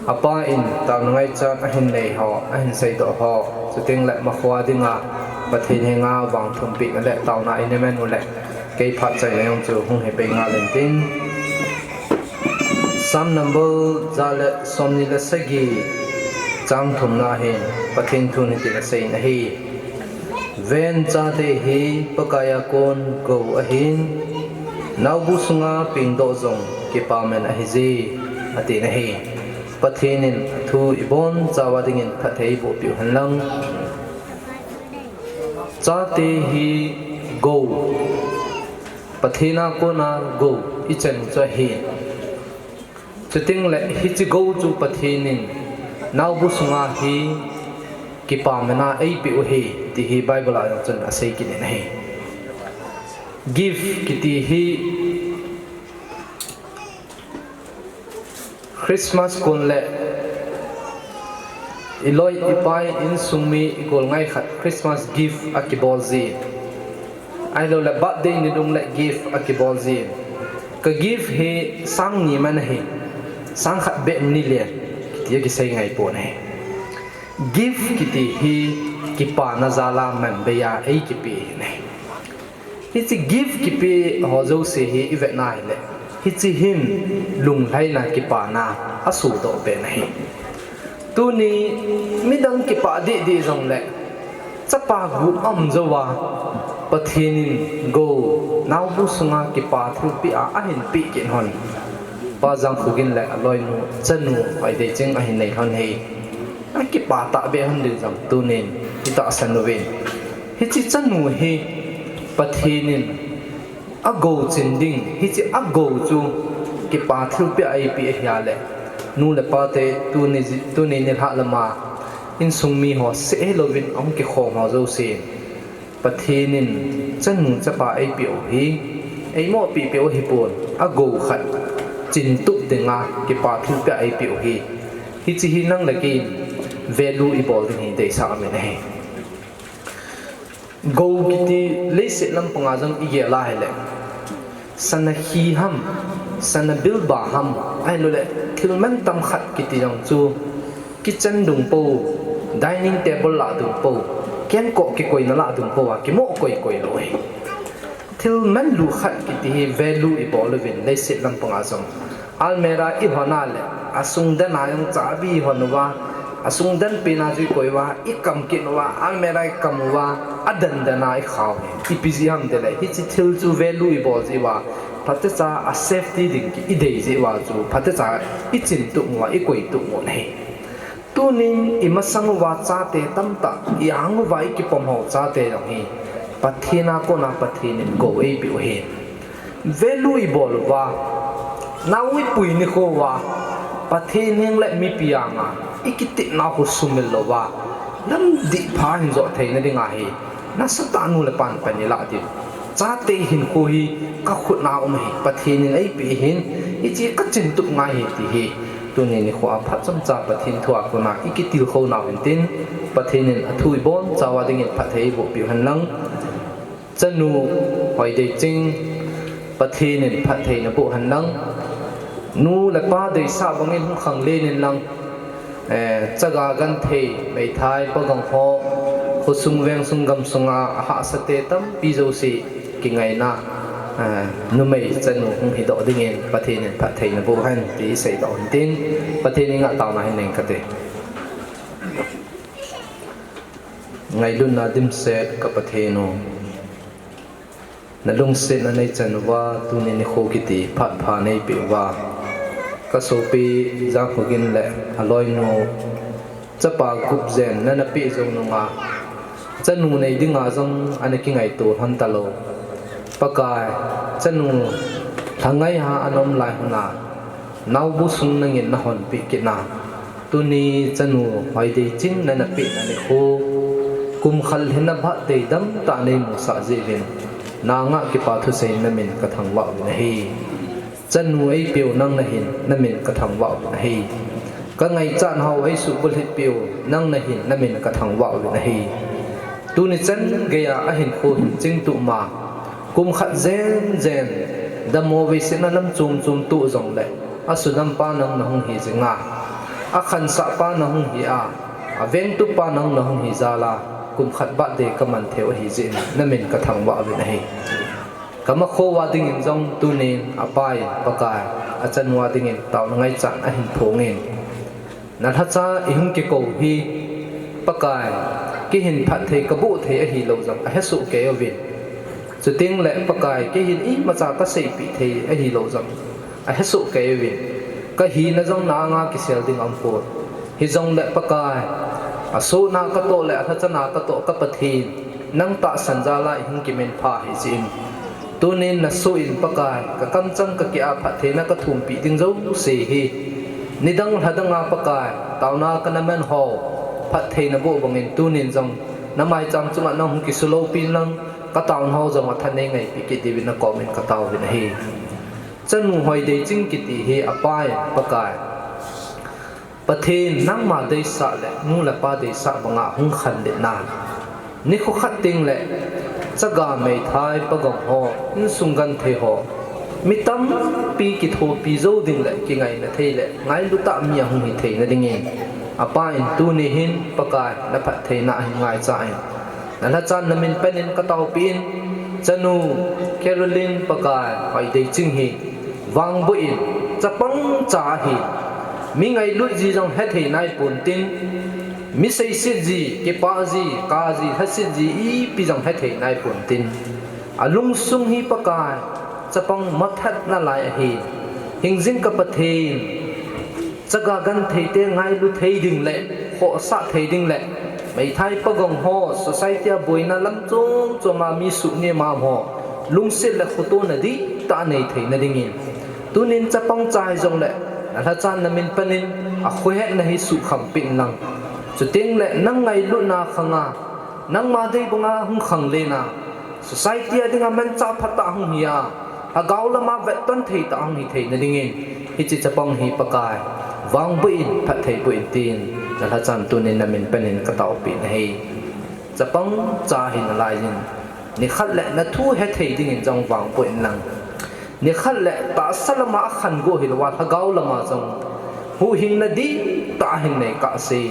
apa in taona ngaichat ahin nei ho, ahin seidoh ho, chuteng le amakhoa dinga Pathen henga vangthumpina le taona ina man u le kei phat chaina jong chu hung hi pei ngal intin. Psalm number ja le somni le sagi chang thumna hin Pathen thun hitin asei in ahi. Ven, chate hi Pakai a kon gou ahin, naobu sunga pengdoh jong kipaman ahi je, atin ahi. Pathen in athu ibon chauva dingin phatthei eiboh piu hen lang. Chate hi gou, Pathen a kona gou ichan u chu ahi. Chuteng le hiche gou chu Pathen in naobu sunga hi kipamana eipeh u ahi, ti hi Bible a jong chun asei kit in ahi. Gift kiti hi Christmas kon le iloi ipai insung mi igol ngai khat Christmas gift akibol jin. Ahilou le birthday nilhum le gift akibol jin. Ka gift hi sang ni man ahi. Sang khat beh ni le kiti akisei ngai pon ahi. Gift kiti hi kipana jal a man bei a eikipeh ahi. Hiche gift kipeh ho jouse hi ivet na hile, hiche hin lunglhaina kipana asodoh pen ahi. Tuni midang kipah deh deh jongle, chapa gup aum jouva, Pathen in gou naobu sunga kipa thilpeh a ahin peh kit hon. Pa Jangkhogin le aloinu chanu Hoideiching ahin nei lhon hi. Akipah tahbeh hon ding jong tunin itahsan uvin. Hiche chanu hi Pathen in agou chin ding, hiche agou chu kipa thilpeh a eipeh ahile, nu le pa te tuni, tuni nilhah lama insung mi ho seh hilouvin ahung kikhom ho jousen Pathen in chanu chapa eipeh u hi, eimoh pehpeh u hipon, agou khat chintup dinga kipa thilpeh a eipeh u hi. Hiche hi nang le kei in value ibol ding hi deisah aum in ahi. Gou kiti leiset lampanga jong igel a hile, sana khi ham, sana bilba ham, ahilouleh thil mantam khat kiti jong chu kitchen dung pou, dining table lah dung pou, kengkoh kikoina lah dung pou a kimoh koikoi lou ahi. Thil manlu khat kiti hi value ibol uvin leiset lampanga jong. Almirah ihon a le, asung dan a jong chabi ihon uva, asung dan pen a chu ikoi uva, ikam kit uva, almirah ikam uva, adan dan a ikhau hi. Ipi jeh ham tile, hiche thil chu value ibol jeh uva, phatecha a safety ding kiti idei jeh uva chu, phatecha ichin tup uva, ikoi tup u ahi. Tunin imasang uva chate tamtah, i-ang uva ikipom ho chate jong hi, Pathen a kona Pathen in gou eipeh u ahi. Value ibol uva, nao ipui nikho uva, Pathen heng le mipi anga ikitepna khu sumil louva, lamdih pha hin jot theina dinga hi, nasatah a nu le pan pan ilah diu. Chate hinkho hi kakhut na um ahi, Pathen in eipeh ahin, hiche kachin tup ngai ahi ti hi. Tuni nikho a phat chomcha Pathen thu a kona ikitilkhou nau hintin, Pathen in athu ibonchauva dingin phatthei eiboh piu hen lang. Chanu Hoideiching, Pathen in phatthei naboh hen lang. Nu le pa deisah bangin hung khanglen in lang. Eh, chaga genthei, meithai, pagong ho, khosung vengsung gamsunga ahahsate tampi jouse kingaina, eh, numei chanu hung hidoh dingin Pathen in phatthei naboh hen ti seidoh hintin, Pathen henga taona hin neng kate. Ngailutna dimset ka Pathen u, nalungsetna neichan uva tuni nikho kiti phat pha neipeh uva, kasopi Jangkhogin le aloinu chapa gup jen nana peh jou nunga, chanu nei dinga jong ana kingaito lhon talou. Pakai, chanu lhangai ha ana um lai huna, naobu sung nangin nahonpeh kitna, tuni chanu Hoideiching nana pehna nikho, kum khat lhinna bhat deidam tah neimusah jeh uvin, nanga kipa thusei namin kathangvah uvin ahi. Chanu eipeu nang nahin, namin kathangvah uvin ahi. Kangaichat hou eisuhbulhit peu nang nahin, namin kathangvah uvin ahi. Tuni chan geiya ahinkho hin chingtuh ma, kum khat jen jen, dammo veisetna lam chom chom toh jongle, asudampa nang nahung hi jinga, akhansahpa nahung hi a, avengtupa nang nahung hi jal a, kum khat birthday kaman theiu ahi jeh in, namin kathangvah uvin ahi. Kamakho uva dingin jong tunin, apa in, Pakai, achanu a dingin taona ngaichat ahin phongin, nalhacha ihung kikou hi, Pakai, keihin phatthei kaboh thei ahilou jong ahesoh kei uvin. Chutengle Pakai, keihin imacha kaseipeh thei ahilou jong ahesoh kei uvin. Kahina jong nanga kisel ding aumpon. Hijongle Pakai, asohna katoh le alhachana katoh ka Pathen, nang tahsan jal a ihung kiminpha hijeh in, tunin nasoh in Pakai, kakamchang kakeh a phattheina kathumpeh ding jouse hi, nidang lhadang a Pakai, taona kana man hou, phatthei naboh bangin tunin jong, namaicham chunga nahung kisulou pin lang, kataona hou jong atha neingaipeh kit diuvin nakomin kataovin ahi. Chanu Hoideiching kiti hi apa in, Pakai, Pathen nangma deisah le nu le pa deisah banga hung khanlet nan, nikho khat tengle chaga meithai pagong ho, insung genthei ho, mi tampi kithopi jou ding le kingaina thei le ngailu tah mi ahung hi theina dingin, apa in tuni hin Pakai naphattheina ahin ngaichan, nalhachan namin penin kataopeh in, chanu Caroline Pakai Hoideiching hi vangboh in, chapang cha ahi, mi ngailut ji jong hethei naipon tin, mi seiset ji, kipah ji, kap ji, lhaset ji ipi jong hethei naipon tin, alungsung hi Pakai, chapang mathat nalai ahi. Hingjing ka Pathen, chaga gentheite ngailu thei ding le, khohsah thei ding le, meithai pagong ho, society a boina lam chom chom a mi suhnem a ho, lungset le khotona dihtah a nei theina dingin, tunin chapang cha hijongle nalhachan namin penin, akhohetna hi suhkham peh inlang, chutengle nang ngailutna khanga, nangma dei banga hung khanglen a, society a dinga manchah phatah hung hi a, lhagao lama vetton thei tah hung hi theina dingin, hiche chapang hi Pakai, vangboh in, phatthei boh in tin, nalhachan tunin namin penin kataopeh nahi. Chapang cha hi nalaiyin, nikhat le nathu hethei dingin jong vangboh inlang, nikhat le tahsa lama akhango hilouva lhagao lama jong huhhingna dihtah ahin nei kahsen,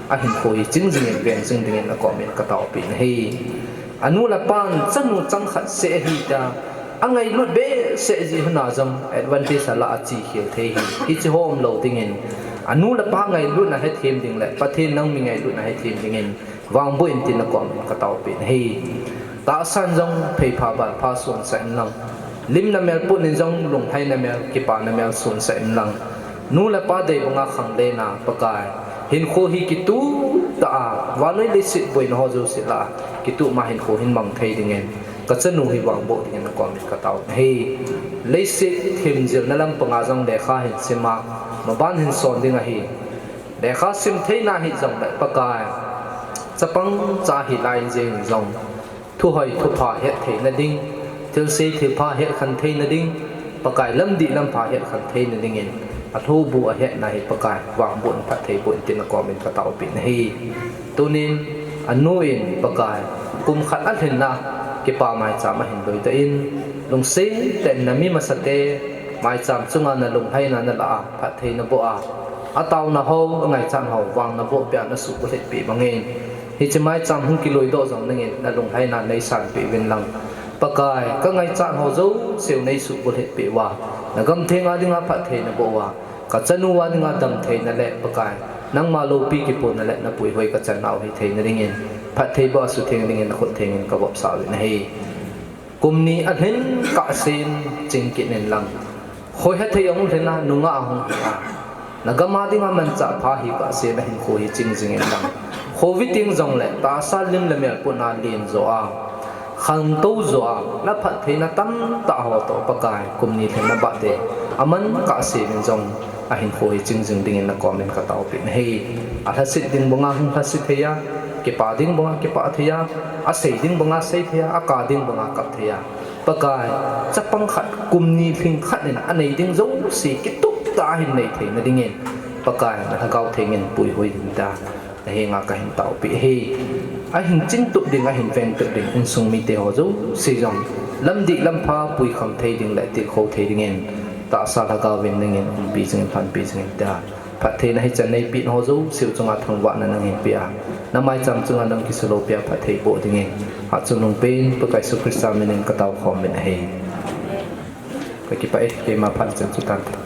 ahinkho hi ching jingin veng jing dingin nakomin kataopeh nahi. Anu le apan chanu changkhat seh ahitia, angailut behseh jeh hina jong advantage ala a chekhel thei hi, hiche ho umlou dingin, anu le apa ngailutna hethem ding le Pathen nang mi ngailutna hethem dingin, vangboh in tin nakomin kataopeh nahi. Tahsan jong pheipha banpha sonsah inlang, limna melput in jong lunglhaina mel, kipana mel sonsah inlang, nu le pa dei banga khanglen a Pakai, hinkho hi kituh tah a, vannoi leiset boina ho jouse lah a kituh ma hinkho hin mang thei dingin, kachanu hi vangboh dingin nakomin kataopeh nahi. Leiset themjilna lampanga jong lekha hin sim a, maban hin son ding ahi. Lekha sim theina hijongle Pakai, chapang cha hilai jeng jong, thuhoi thupha hettheina ding, thilse thilpha hetkhen theina ding, Pakai lamdih lampha hetkhen theina dingin, alhobu ahetna hi Pakai, vangboh in phatthei boh in tin nakomin kataopeh nahi. Tunin, anu in Pakai, kum khat alhinna, kipa maicham ahin loitah in, lungset tah in nami masate maicham chunga nalunglhaina nalah a, phatthei naboh a, Ataona ho, angaichat ho, vang naboh peh a nasuhbulhit peh bangin, hiche maicham hung kiloidoh jong nangin nalunghaina neisan peh uvin lang, Pakai, kangaichat ho jouseu neisuhbulhit peh uva, nagam theng a dinga phatthei naboh uva, kachanu a dinga damtheina le, Pakai, nangma loupi kipohna le napuihoi kachan nau hitheina dingin, phatthei boh a sutheng dingin nakhut thengin kavopsah uvin ahi. Kum ni alhin kahsen ching kit in lang, khoiha thei ahung lhin a, nungah ahung hi a, nagam a dinga manchah pha hi kahsen a hinkho hi ching jingin lang, khovi teng jongle tahsa lim le mel putna len joh a, khangtou joh a, naphattheina tamtah ho toh Pakai, kum ni lhin nabahte, aman kahsen in jong ahinkho hi ching jing dingin nakomin kataopeh nahi. Alhaset ding banga hung lhaset thei a, kipah ding banga kipah thei a, asei ding banga sei thei a, akap ding banga kap thei a, Pakai, chapang khat, kum ni lhing khat in anei ding jouse kitup tah a hin nei theina dingin, Pakai, nalhagao thengin puihoi ding tia nahenga kahin taopeh ahi. Ahin chingtup ding, ahin vengtup ding insung mite ho jouse jong lamdih lampha puikham thei ding le tilkhou thei dingin, tahsa lhagaovin nangin umpi jingin lhonpi jingin tia, phattheina hichan neipeh ho jouseu chunga thangvahna nangin pea, namaicham chunga nang kisulopi a phatthei boh dingin, hatchungnung pen Pakai Jesu Christa minin kataokhom uvin ahi. Kakipah e, keima phat chan chu tante.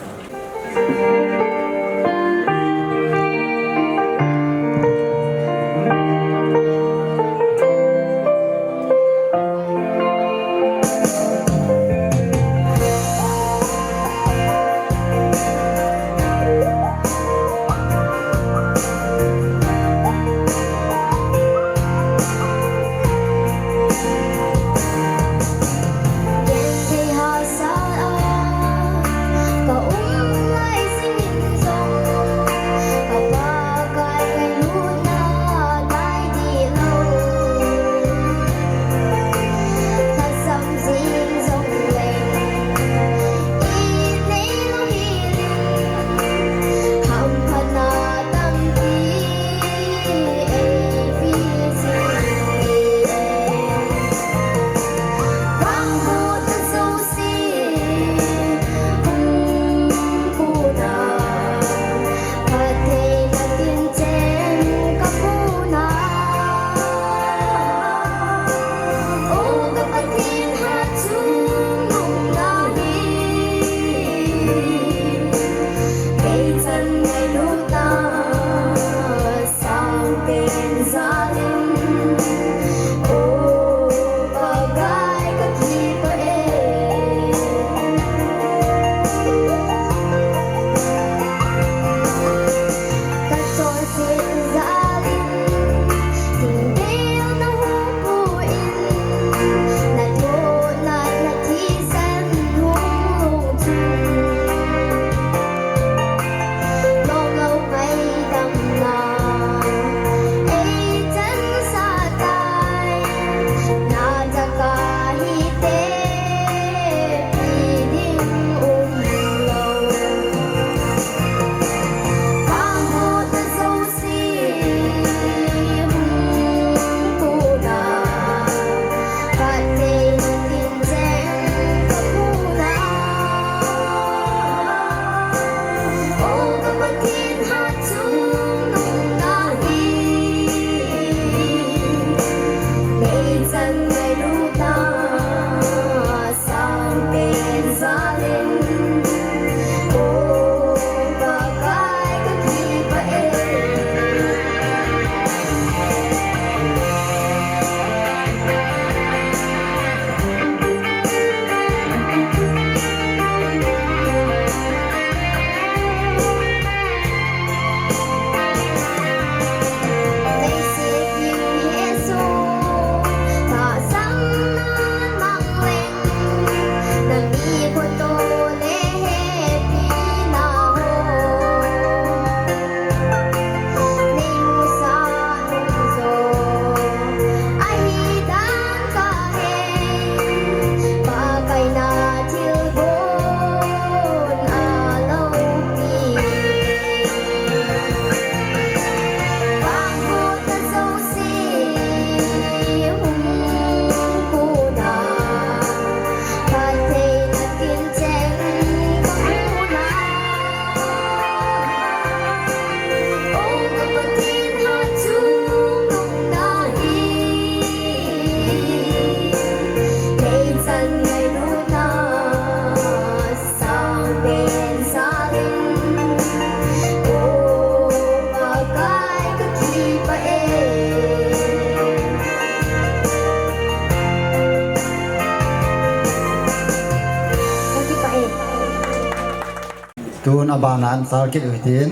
Tun abana an chal kit u hitin.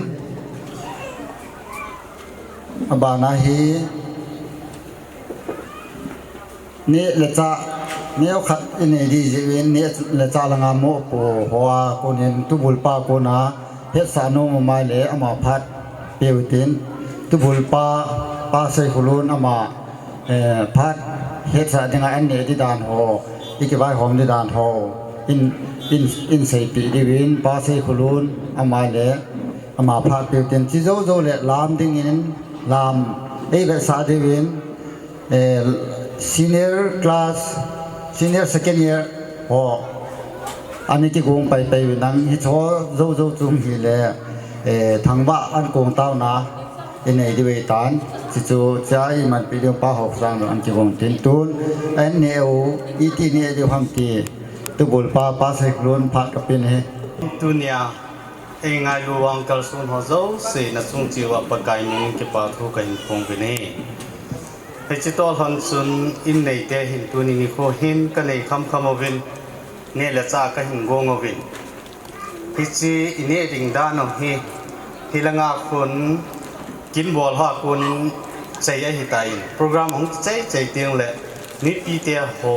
Abana hi neh le chah, neo khat i nei di jeh in neh le chah langa mopo hoa konin tubulpa kona hetsah nom amai le ama phat pe u hitin. Tubulpa, Pa Seikholun ama, eh, phat hetsah dinga an neh di dan ho, i kivaihom di dan ho, in, in, in seipeh diuvin, Pa Seikholun ama le ama phat pe u hitin. Chi jou jou le lam dingin, lam ei vetsah diuvin, eh, senior class, senior second year ho, ana kigong pai pai u nang hi cho jou jou chung hile, eh, thangvah an kong taona i nei diu ahitan. Chuchu cha i manpi diu Pa Haokhongsang an kigong tin tun an neh u, iti neh diu ham ti tubulpa Pa Seikholun phat ka pe ahi. Tunia ei ngailu vang kalson ho jouse na chung cheh uva Pakai min in kipa thu ka hin phong uvin ahi. Hiche toh lhon chun in neite hin tuni nikho hin ka nei kham kham uvin, neh le chah ka hin gong uvin. Hiche i neh ding dan u hi, hilanga khun kin bol hoa konin chei ahitan. Program hung chei chei teng le mipite ho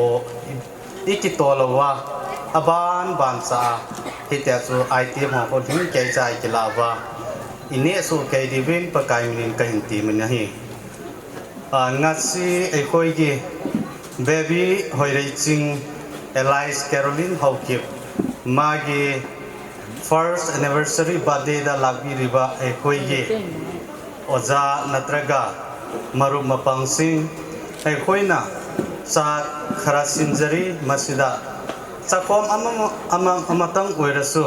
i kitol uva, aban ban cha a, hitia chu item ho khun hin kei cha i kilah uva, i neh soh kei diuvin Pakai min in ka hin temin ahi. Ah, ngasi eikhoi ki Baby Hoireiching, alias Caroline Haokip, magi first anniversary birthday da lakbi riba eikhoi ki Oja natraga marup mapangsing, eikhoina cha khara sinjari masida, chakhom ama, ama, amatang oirasu,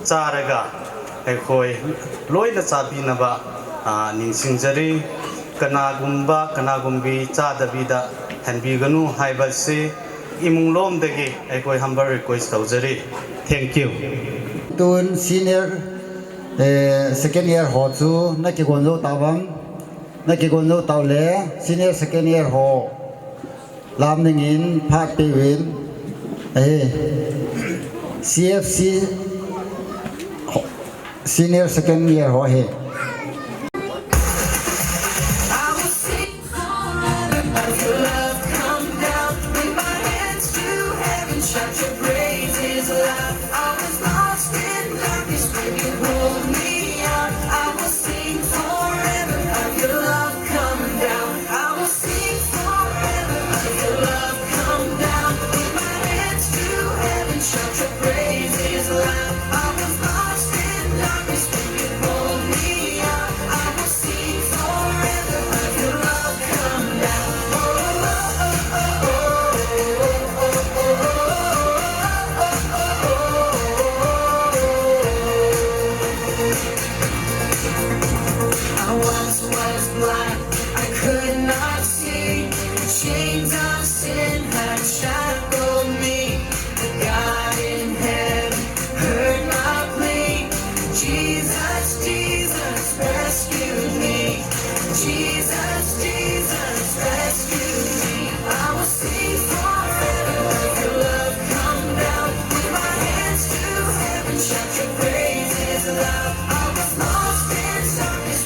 charaga eikhoi loina chapi naba, ah, ningsingjari, kanagumba, kanagumbi chadabida henbiganu haiba se, imung lom dagi eikhoi humble request toujari. Thank you. Tun senior, eh, second year ho chu na kigon jou tauvam, na kigon jou tau le, senior second year ho lam dingin phat pe uvin, eh, C F C ho, senior second year ho hi. I once was blind, I could not see. The chains of sin had shackled me. But God in heaven heard my plea. Jesus, Jesus rescued me. Jesus, Jesus rescued me. I will sing forever of your love come down. With my hands to heaven, shout your praises loud. I was lost in darkness,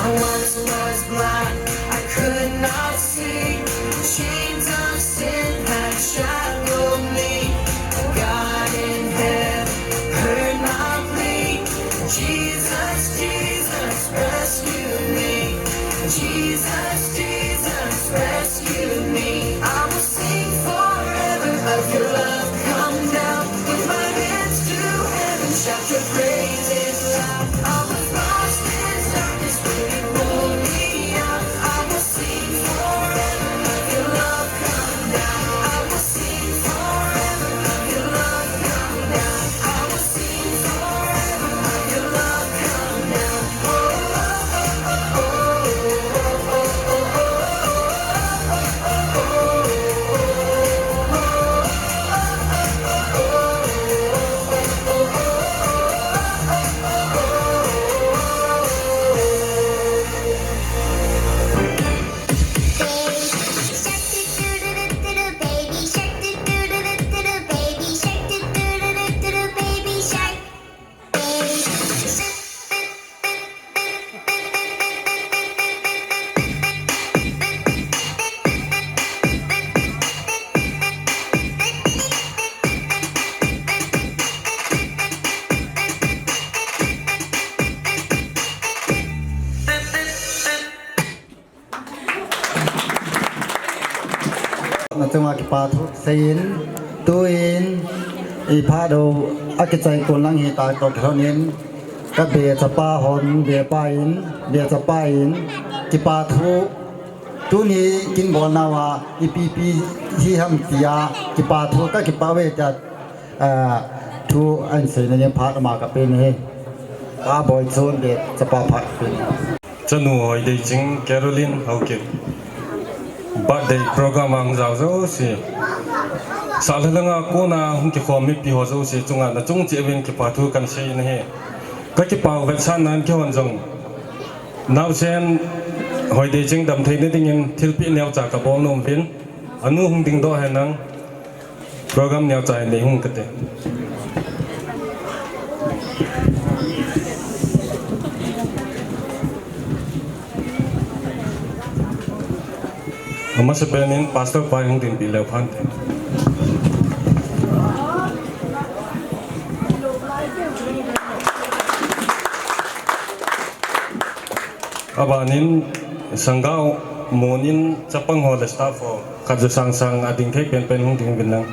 I once was blind, I could not see. Chains of sin had shackled me. God in heaven heard my plea. Jesus, Jesus rescued me. Jesus, Jesus rescued me. I will sing forever of your love come down. With my hands to heaven, shout your praises loud. I was lost in darkness, but you pulled me out. I will sing forever of your love come down. I will sing forever of your love come down. I will sing forever of your love come down. Chunga kipa thu seiyin, tuin, i phat u akichai kon lang hita toh kilhonin, ka be chapa hon, be pa in, be chapa in, kipa thu, tuni kin bolna uva, ipi ipi hi ham tia, kipa thu, ka kipa uve tia, ah, thu ahin seina ding phat ama ka pen e. Pa Boichon be chapa phat pen. Chanu Hoideiching Caroline Haokip. Birthday program a hung jao jouse, sahlang langa kona hung kikhom mipi ho jouse chunga nachung cheh uvin kipa thu kan sei ahi. Ka kipa u vetsahnan kihon jong, naosen Hoideiching damtheina dingin thilpeh neocha ka bol nom uvin, anu hung dingdoh henlang. Program neocha hin nei hung kate. Amasapen in Pastor pa hung dinpi leu phante. Abanin Sangau Monin chapang ho le staff ho khat jo sangsang a ding thei penpen hung ding uvin lang.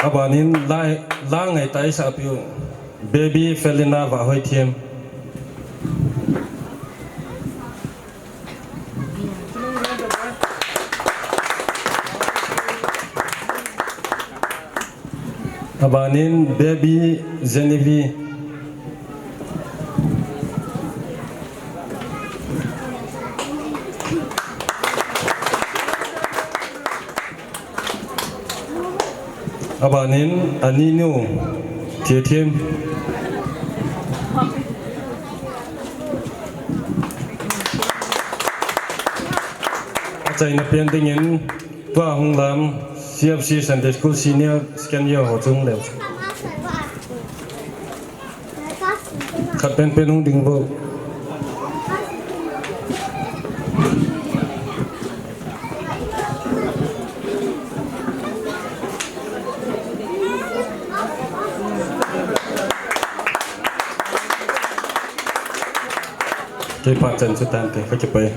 Abanin la, la ngaitah a isahpiu Baby Felina Vahhoithem. Abanin Baby Genevieve. Abanin aninu Thiethem. Achaina pen dingin tua hung lam C F C Sunday School Senior Second Year ho chu hung leu. Khat penpen hung ding vo. Kei phat chan chu tante, ka kipah e.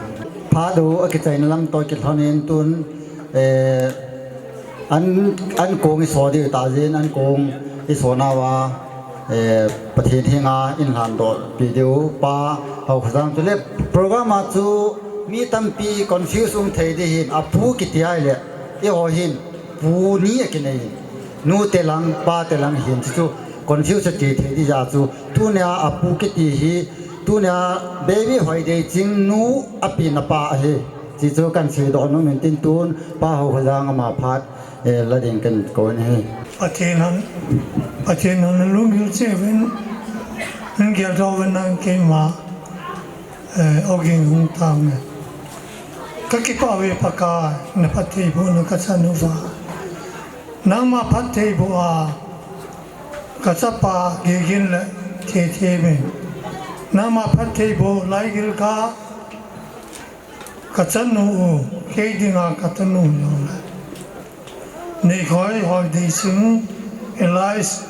Phat u akichaina lam toh kilhonin tun, eh, an, ankong iso diu tajin, ankong iso nauva, eh, Pathen henga inlhandoh pi diu Pa Haokholjang chule program a chu mi tampi confuse um thei ding ahin, apu kiti ahile, eiho hin pu ni akinei, nu te lang, pa te lang ahin, chuchu confuse ati thei ding jeh a chu, tunia apu kiti hi, tunia Baby Hoideiching nu apen apa ahi. Chuchu kan seidoh nom in tin tun, Pa Haokholjang ama phat, eh, la ding kan kou in ahi. Pathen in, Pathen in nalung gil cheh uvin, nagel doh uvin lang keima, eh, ogin hung tang e. Ka kipah uve Pakai, na phattheibohna ka chan uva. Nangma phattheiboh a, ka chapa Gegin le Thiethem in. Nangma phattheiboh Laigilkha, ka chanu u, kei dinga ka tanu jongle. Neikhoi Hoideiching, Elias,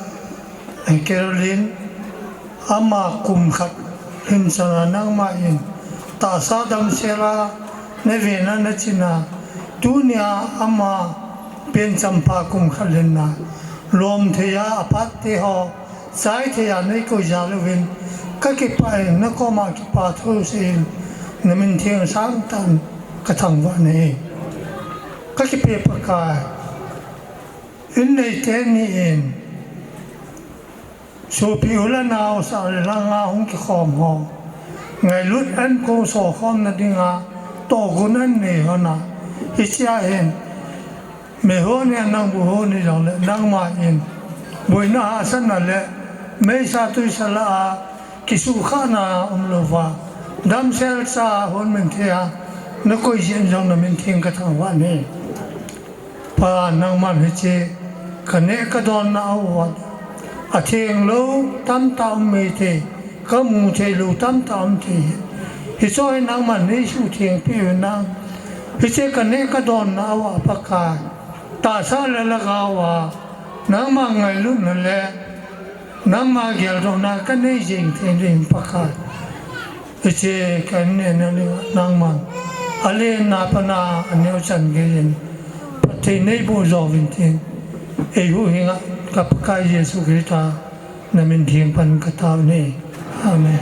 Caroline, ama kum khat lhin chana nangma in tahsa damsel a, na vena na china, tunia ama pen champha kum khat lhinna, lom thei a, aphat te ho, chai thei a nei koi jal uvin, ka kipah in, na koma kipa thu seiyin, na min theng sangtah in ka thangvah e. Ka kipah e Pakai, in neite ni in, sopi u le nao sah le lhanga hung kikhom ho, ngailut ankong sokhomna dinga, tohgon anei hon a, hichea hin, Meiho ni a nang buho ni jongle nangma in boina hahsatna le meisa twisa lah a kisukhahna umlouva damsel cha a hung min thei a na koi jing jong na min theng ka thangvah e. Pa nangman hiche ka neh ka donna a uva atheng lou tamtah um mai thei. Ka mu thei lou tamtah um thei. Hiche hi nangman nei suhtheng peh un lang. Hiche ka neh ka donna a uva Pakai, tahsa le lhagao a nangma ngailutna le Nangma geldohna kanei jing thei ding Pakai. Hiche kanei na le nangman alenna pana aneo chan geiyin phatthei neiboh jouvin tin, eihuhhinga ka Pakai Jesu Christa namin theng pan kataove. Amen.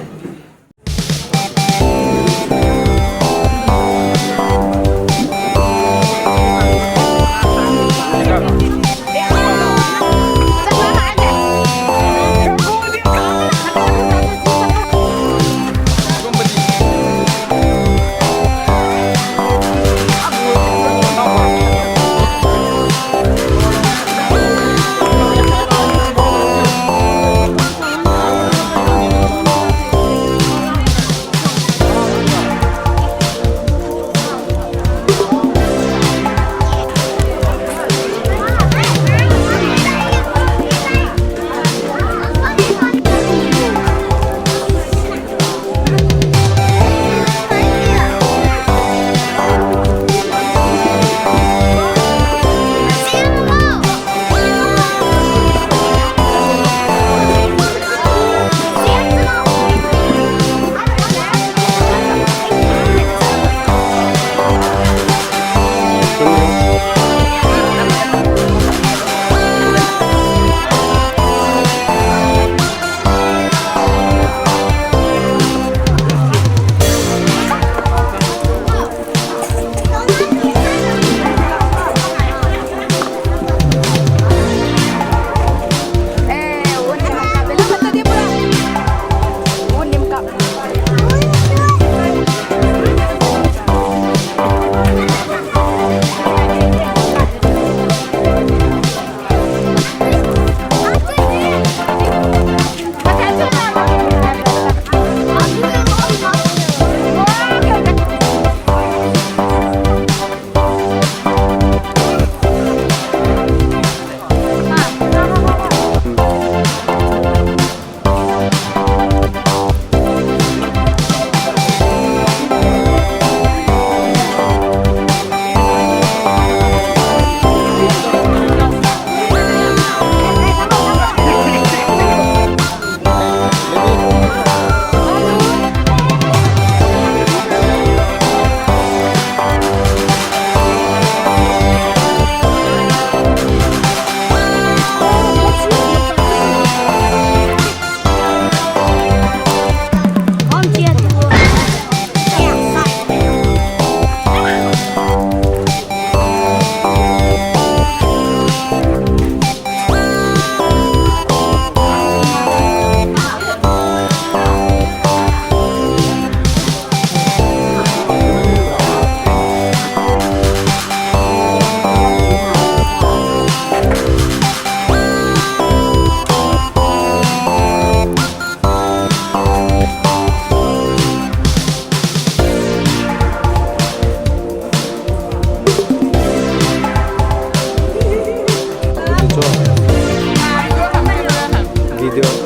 Video.